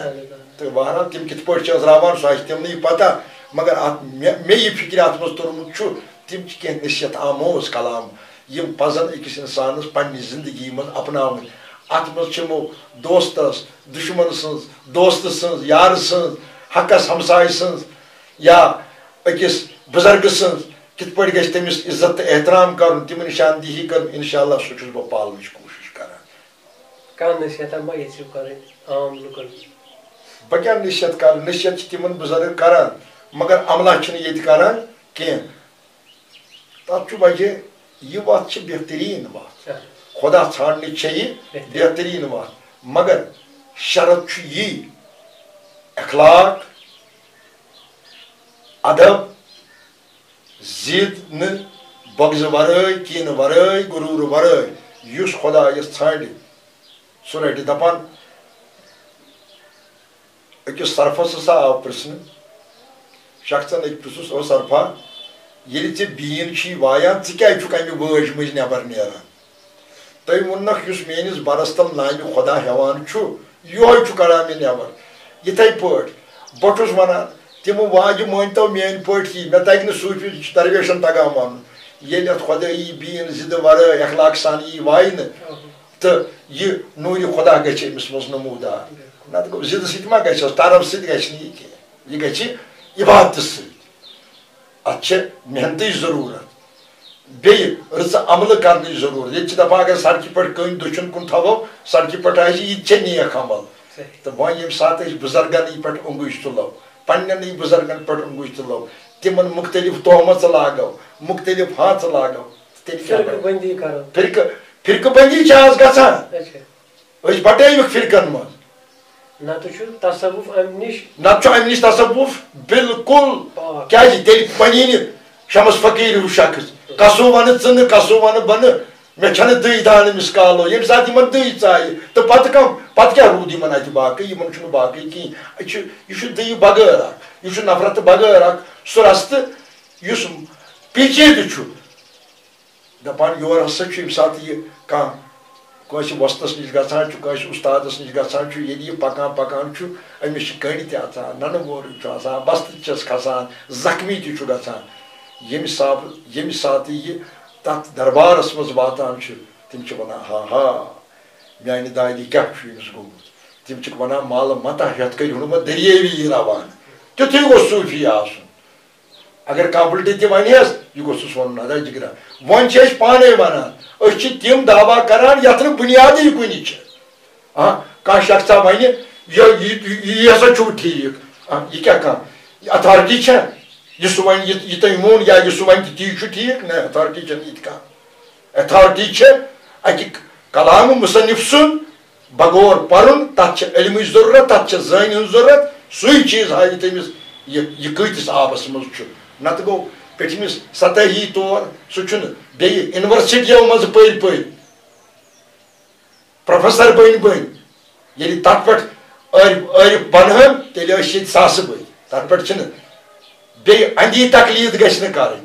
تہٕ بہرحال تِم کِتھ پٲٹھۍ چھِ أنٛزراوان، سُہ آسہِ تِمنٕے پتہ۔ مگر اتھ مےٚ، مےٚ یہِ فِکرِ اتھ منٛز توٚرمُت چھُ، تِم چھِ کینٛہہ نصیحت آموز کلام، یِم پزن أکِس انسانس پننہِ زندگی منٛز اپناوٕنۍ۔ اتھ منٛز چھِ یِمو دوستس، دُشمن سٕنٛز، دوستہٕ سٕنٛز، یارٕ سٕنٛز، حقس ہمسایہِ سٕنٛز، یا أکِس بُزرگہٕ سٕنٛز کِتھ پٲٹھۍ گژھِ تٔمِس عزت تہٕ احترام کرُن، تِم نشاندہی کرُن، انشاءاللہ سُہ چھُس بہٕ پالنٕچ کوٗشِش کران۔ کانٛہہ نصیحتہ ما یژھِو کرٕنۍ عام لُکن؟ بہٕ کیٛاہ نصیحت کرٕ؟ نصیحت چھِ تِمن بُزرگ کران، مگر عملہ چھِنہٕ ییٚتہِ کران کینٛہہ۔ تَتھ چھُ وجہ، یہِ وَتھ چھِ بہتریٖن وَتھ۔ خدا ژھانڈنٕچ چھےٚ یہِ بہتریٖن۔ بہتریٖن وَتھ۔ مگر شرط چھُ یی، اخلاق، ادب، ضد نہٕ، بغضہٕ ورٲے، کینہٕ ورٲے، غروٗرٕ ورٲے، یُس خدایس ژھانڈِ، سُہ رٹہِ۔ دپان، أکِس سرفس ہسا آو پرژھنہٕ، شخصن أکۍ پرژھُس، "او سرفا، ییٚلہِ ژےٚ بیٖن چھِی وایان، ژٕ کیازِ چھُکھ امہِ وٲج مٔنٛزۍ نٮ۪بر نیران؟" تٔمۍ ووٚننکھ، "یُس میٲنِس بَرس تل نامہِ خۄدا ہٮ۪وان چھُ، یِہوے چھُ کڑان مےٚ نٮ۪بر۔" یِتھے پٲٹھۍ بہٕ چھُس ونان، تِم واجہِ مٲنۍ تو میٲنۍ پٲٹھۍ یی، مےٚ تگہِ نہٕ صوٗفی درویشن تگان ونُن۔ ییٚلہِ اتھ خۄدٲیی بیٖن زِدٕ ورٲے اخلاق سان یی واینہٕ، تہٕ یہِ نوٗرِ خۄدا گژھِ أمِس منٛز نموٗدار۔ نتہٕ گوٚو زِدٕ سۭتۍ ما گژھٮ۪س، طرف سۭتۍ گژھِ نہٕ یہِ کینٛہہ۔ یہِ گژھِ عبادتہٕ سۭتۍ۔ اتھ چھِ محنتٕچ ضروٗرت، بیٚیہِ رٕژٕ عملہٕ کرنٕچ ضروٗرت۔ ییٚتہِ چھِ دپان، اگر سڑکہِ پٮ۪ٹھ کٔنۍ دٔچھُن کُن تھاوو، سڑکہِ پٮ۪ٹھ آسہِ، یہِ تہِ چھےٚ نیک عمل۔ صحیح۔ تہٕ وۄنۍ ییٚمہِ ساتہٕ أسۍ بُزرگنٕے پٮ۪ٹھ اوٚنٛگُج تُلو، پننٮ۪نٕے بُزرگن پٮ۪ٹھ اوٚنٛگُج تُلو، تِمن مُختٔلِف تہمژٕ لاگو، مُختٔلِف ہانٛژٕ لاگو، تیٚلہِ کیٛاہ فرقہٕ بنہِ؟ بندی کرو۔ فرقہٕ، فرقہٕ بندی چھِ آز گژھان۔ اچھا۔ أسۍ بٹٲوِکھ فرقن منٛز۔ نتہٕ چھُ تصوف امہِ نِش۔ نتہٕ چھُ امہِ نِش تصوف بالکل۔ پاک۔ کیازِ؟ تیٚلہِ بنی نہٕ شمس فقیٖر ہیوٗ شخص۔ کسو ونہٕ ژٕ نہٕ، کسو ونہٕ بہٕ نہٕ۔ مےٚ چھنہٕ دٕے دانہٕ مِس کالو۔ ییٚمہِ ساتہٕ یِمن دٕے ژایہِ، تہٕ پتہٕ کم؟ پتہٕ کیٛاہ روٗد یِمن اتہِ باقٕے؟ یِمن چھُنہٕ باقٕے کِہیٖنۍ۔ یہِ چھُ، یہِ چھُ دٕے بغٲر اکھ، یہِ چھُ نفرتہٕ بغٲر اکھ سُہ رستہٕ، یُس پیچیدٕ چھُ۔ دپان، یور ہسا چھُ ییٚمہِ ساتہٕ یہِ کانٛہہ کٲنٛسہِ وۄستس نِش گژھان چھُ، کٲنٛسہِ اُستادس نِش گژھان چھُ، ییٚلہِ یہِ پکان پکان چھُ، أمِس چھِ کٔنڈۍ تہِ اژان، ننہٕ وورُن چھُ آسان، بستہٕ تہِ چھس کھسان، زخمی تہِ چھُ گژھان۔ ییٚمہِ ساتہٕ، ییٚمہِ ساتہٕ یہِ تتھ دربارس منٛز واتان چھُ، تِم چھِ ونان، "ہا ہا، میانہِ دادِ کیٛاہ چھُ أمِس گوٚمُت؟" تِم چھِکھ ونان، "مالہٕ متاہ ہٮ۪تھ کٔرۍ ہُنٛد ما دٔریٲوی یہِ روانہٕ۔" تیُتھُے گوٚژھ صوٗفی آسُن۔ اگر کانٛہہ اُلٹہٕ تہِ ونہِ ہس، یہِ گوٚژھُس ونُن، "ادا جگرا، وۄنۍ چھِ أسۍ پانے ونان، أسۍ چھِ تِم دعویٰ کران یتھ نہٕ بُنیادٕے کُنہِ چھِ۔" ہاں، کانٛہہ شخصا ونہِ، "یہِ، یہِ، یہِ، یہِ ہسا چھُو ٹھیٖک۔" ہاں، یہِ کیٛاہ کانٛہہ؟ یہِ اتھارٹی چھا؟ یہِ سُہ ونہِ، یہِ، یہِ تٔمۍ ووٚن یا یہِ سُہ ونہِ تہِ تی چھُ ٹھیٖک؟ نہ، اتھارٹی چھنہٕ یہِ تہِ کانٛہہ۔ اتھارٹی چھِ اکہِ کلام مصنف سُنٛد، بغور پرُن، تتھ چھِ علمٕچ ضروٗرت، تتھ چھِ زٲنۍ ہٕنٛز ضروٗرت، سُے چیٖز ہاوِ تٔمِس یہِ، یہِ کۭتِس آبس منٛز چھُ۔ نتہٕ گوٚو پیٚٹھمِس سطحی طور، سُہ چھُنہٕ بیٚیہِ یونیورسٹیو منٛزٕ پٔرۍ پٔرۍ پروفیسر بٔنۍ بٔنۍ، ییٚلہِ تتھ پٮ۪ٹھ عٲرِف، عٲرِف بنہٕ ہن، تیٚلہِ ٲسۍ ییٚتہِ ساسہٕ بٔدۍ۔ تتھ پٮ۪ٹھ چھِنہٕ بیٚیہِ اندی تقلید گژھِ نہٕ کرٕنۍ۔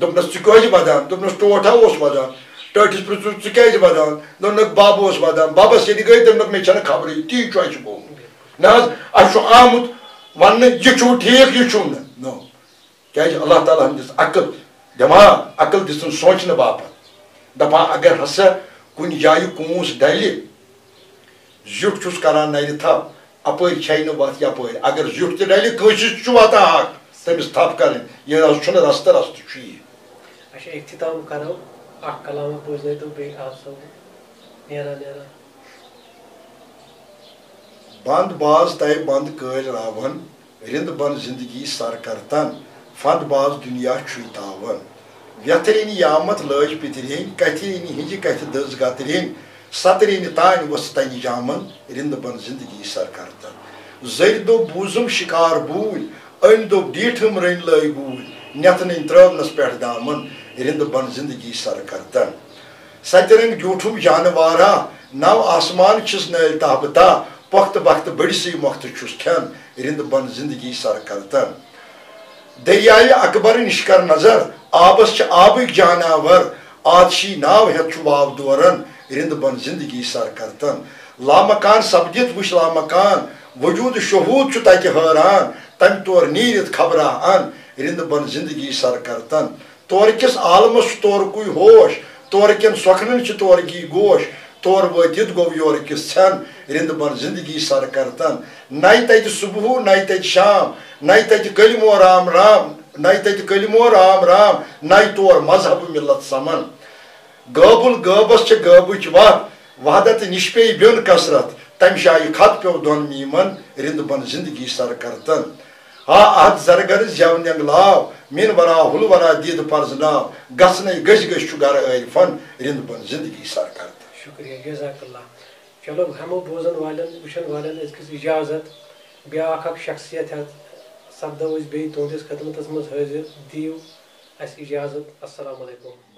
دوٚپنَس، "ژٕ کیٛازِ وَدان؟" دوٚپنَس، "ٹوٹھا اوس وَدان۔" ٹٲٹھِس پرٛژھُس، "ژٕ کیٛازِ وَدان؟" دوٚپنَکھ، "بَب اوس وَدان۔" بَبَس ییٚلہِ گٔے، دوٚپنَکھ، "مےٚ چھَنہٕ خبرٕے، تی چھُ اَسہِ گوٚمُت۔ نہ حظ، اَسہِ چھُ آمُت وَننہٕ، یہِ چھُو ٹھیٖک، یہِ چھُو نہٕ۔" نو۔ کیٛازِ؟ اللہ تعالیٰ ہَن دِژ عقل، دٮ۪ماغ، عقل دِژٕن سونٛچنہٕ باپتھ۔ دَپان، اگر ہسا کُنہِ جایہِ کوٗنٛژھ ڈَلہِ، زیُٹھ چھُس کران نرِ تھپھ، اپٲرۍ چھے نہٕ وتھ یپٲرۍ۔ اگر زیُٹھ تہِ ڈلہِ، کٲنٛسہِ چھُ واتان حق تٔمِس تھپھ کرٕنۍ۔ یہِ حظ چھُنہٕ رستہٕ، رستہٕ چھُ یہِ۔ اچھا، اختتام کرو اکھ کلامہ بوزنٲیتو بیٚیہِ آز صٲبُن۔ نیران نیران۔ بند باز تَے بند کٲلۍ راوہن، رِند بن زندگی سر کرتن، فند باز دنیا چھُے تاون۔ ویتھرینہِ یامت لٲج پِترینۍ، کتھرینہِ ہِنجہِ کتھِ دٔز گترینۍ، سترینہِ تانۍ ؤژھ تنہِ جامن، رِند بن زندگی سر کرتن۔ زٔرۍ دوٚپ بوٗزُم شِکار بوٗلۍ، أمۍ دوٚپ ڈیٖٹھٕم رٔنۍ لٲے گوٗلۍ، نٮ۪تھ نٔنۍ ترٲونس پٮ۪ٹھ دامن، رِند بن زندگی سر کرتن۔ ستہِ رنگ ڈیوٗٹھُم جانوارا، نو آسمان چھِس نٲلۍ تہبہٕ تا، پۄختہٕ بختہٕ بٔڑسٕے مۄختہٕ چھُس کھٮ۪ن، رِند بن زندگی سر کرتن۔ دریایہِ اکبر نِش کر نظر، آبس چھِ آبٕکۍ جاناور، آتشی ناو ہٮ۪تھ چھُ واو دوران، رِند بن زندگی سر کرتن۔ لامکان سپدِتھ وٕچھ لامکان، وجوٗد شہوٗد چھُ تتہِ حٲران، تمہِ تور نیٖرِتھ خبراہ ان، رِند بن زندگی سر کرتن۔ تورٕ کِس عالمس چھُ تورٕ کُے ہوش، تورٕ کٮ۪ن سۄکھنن چھِ تورٕ کی گوش، تور وٲتِتھ گوٚو یورٕ کِس ژھٮ۪ن، رِند بن زندگی سر کرتن۔ نَے تتہِ صبحو، نَے تتہِ شام، نَے تتہِ کلمو رام رام، نَے تتہِ کلمو رام رام، نَے تور مذہب ملت سمن۔ غٲبُل غٲبس چھِ غٲبٕچ وتھ، وحدت نِش پیٚیہِ بیوٚن کثرت، تمہِ جایہِ خط پیوٚو دۄن میٖمن، رِند بن زندگی سر کرتن۔ ہا احد زرگر زیو نٮ۪نٛگلاو، مِن ورا ہُل ورا دید فرض ناو، گژھنے گٔژھۍ گٔژھۍ چھُ گرٕ عٲرفن، رِند بن زندگی سر کرتن۔ شکریہ، جزاک اللہ۔ چلو، ہٮ۪مو بوزن والٮ۪ن، وٕچھن والٮ۪ن أزکِس اجازت۔ بیٛاکھ اکھ شخصیت ہٮ۪تھ سپدو أسۍ بیٚیہِ تُہنٛدِس خدمتس منٛز حٲضِر۔ دِیِو اَسہِ اجازت۔ السلام علیکم۔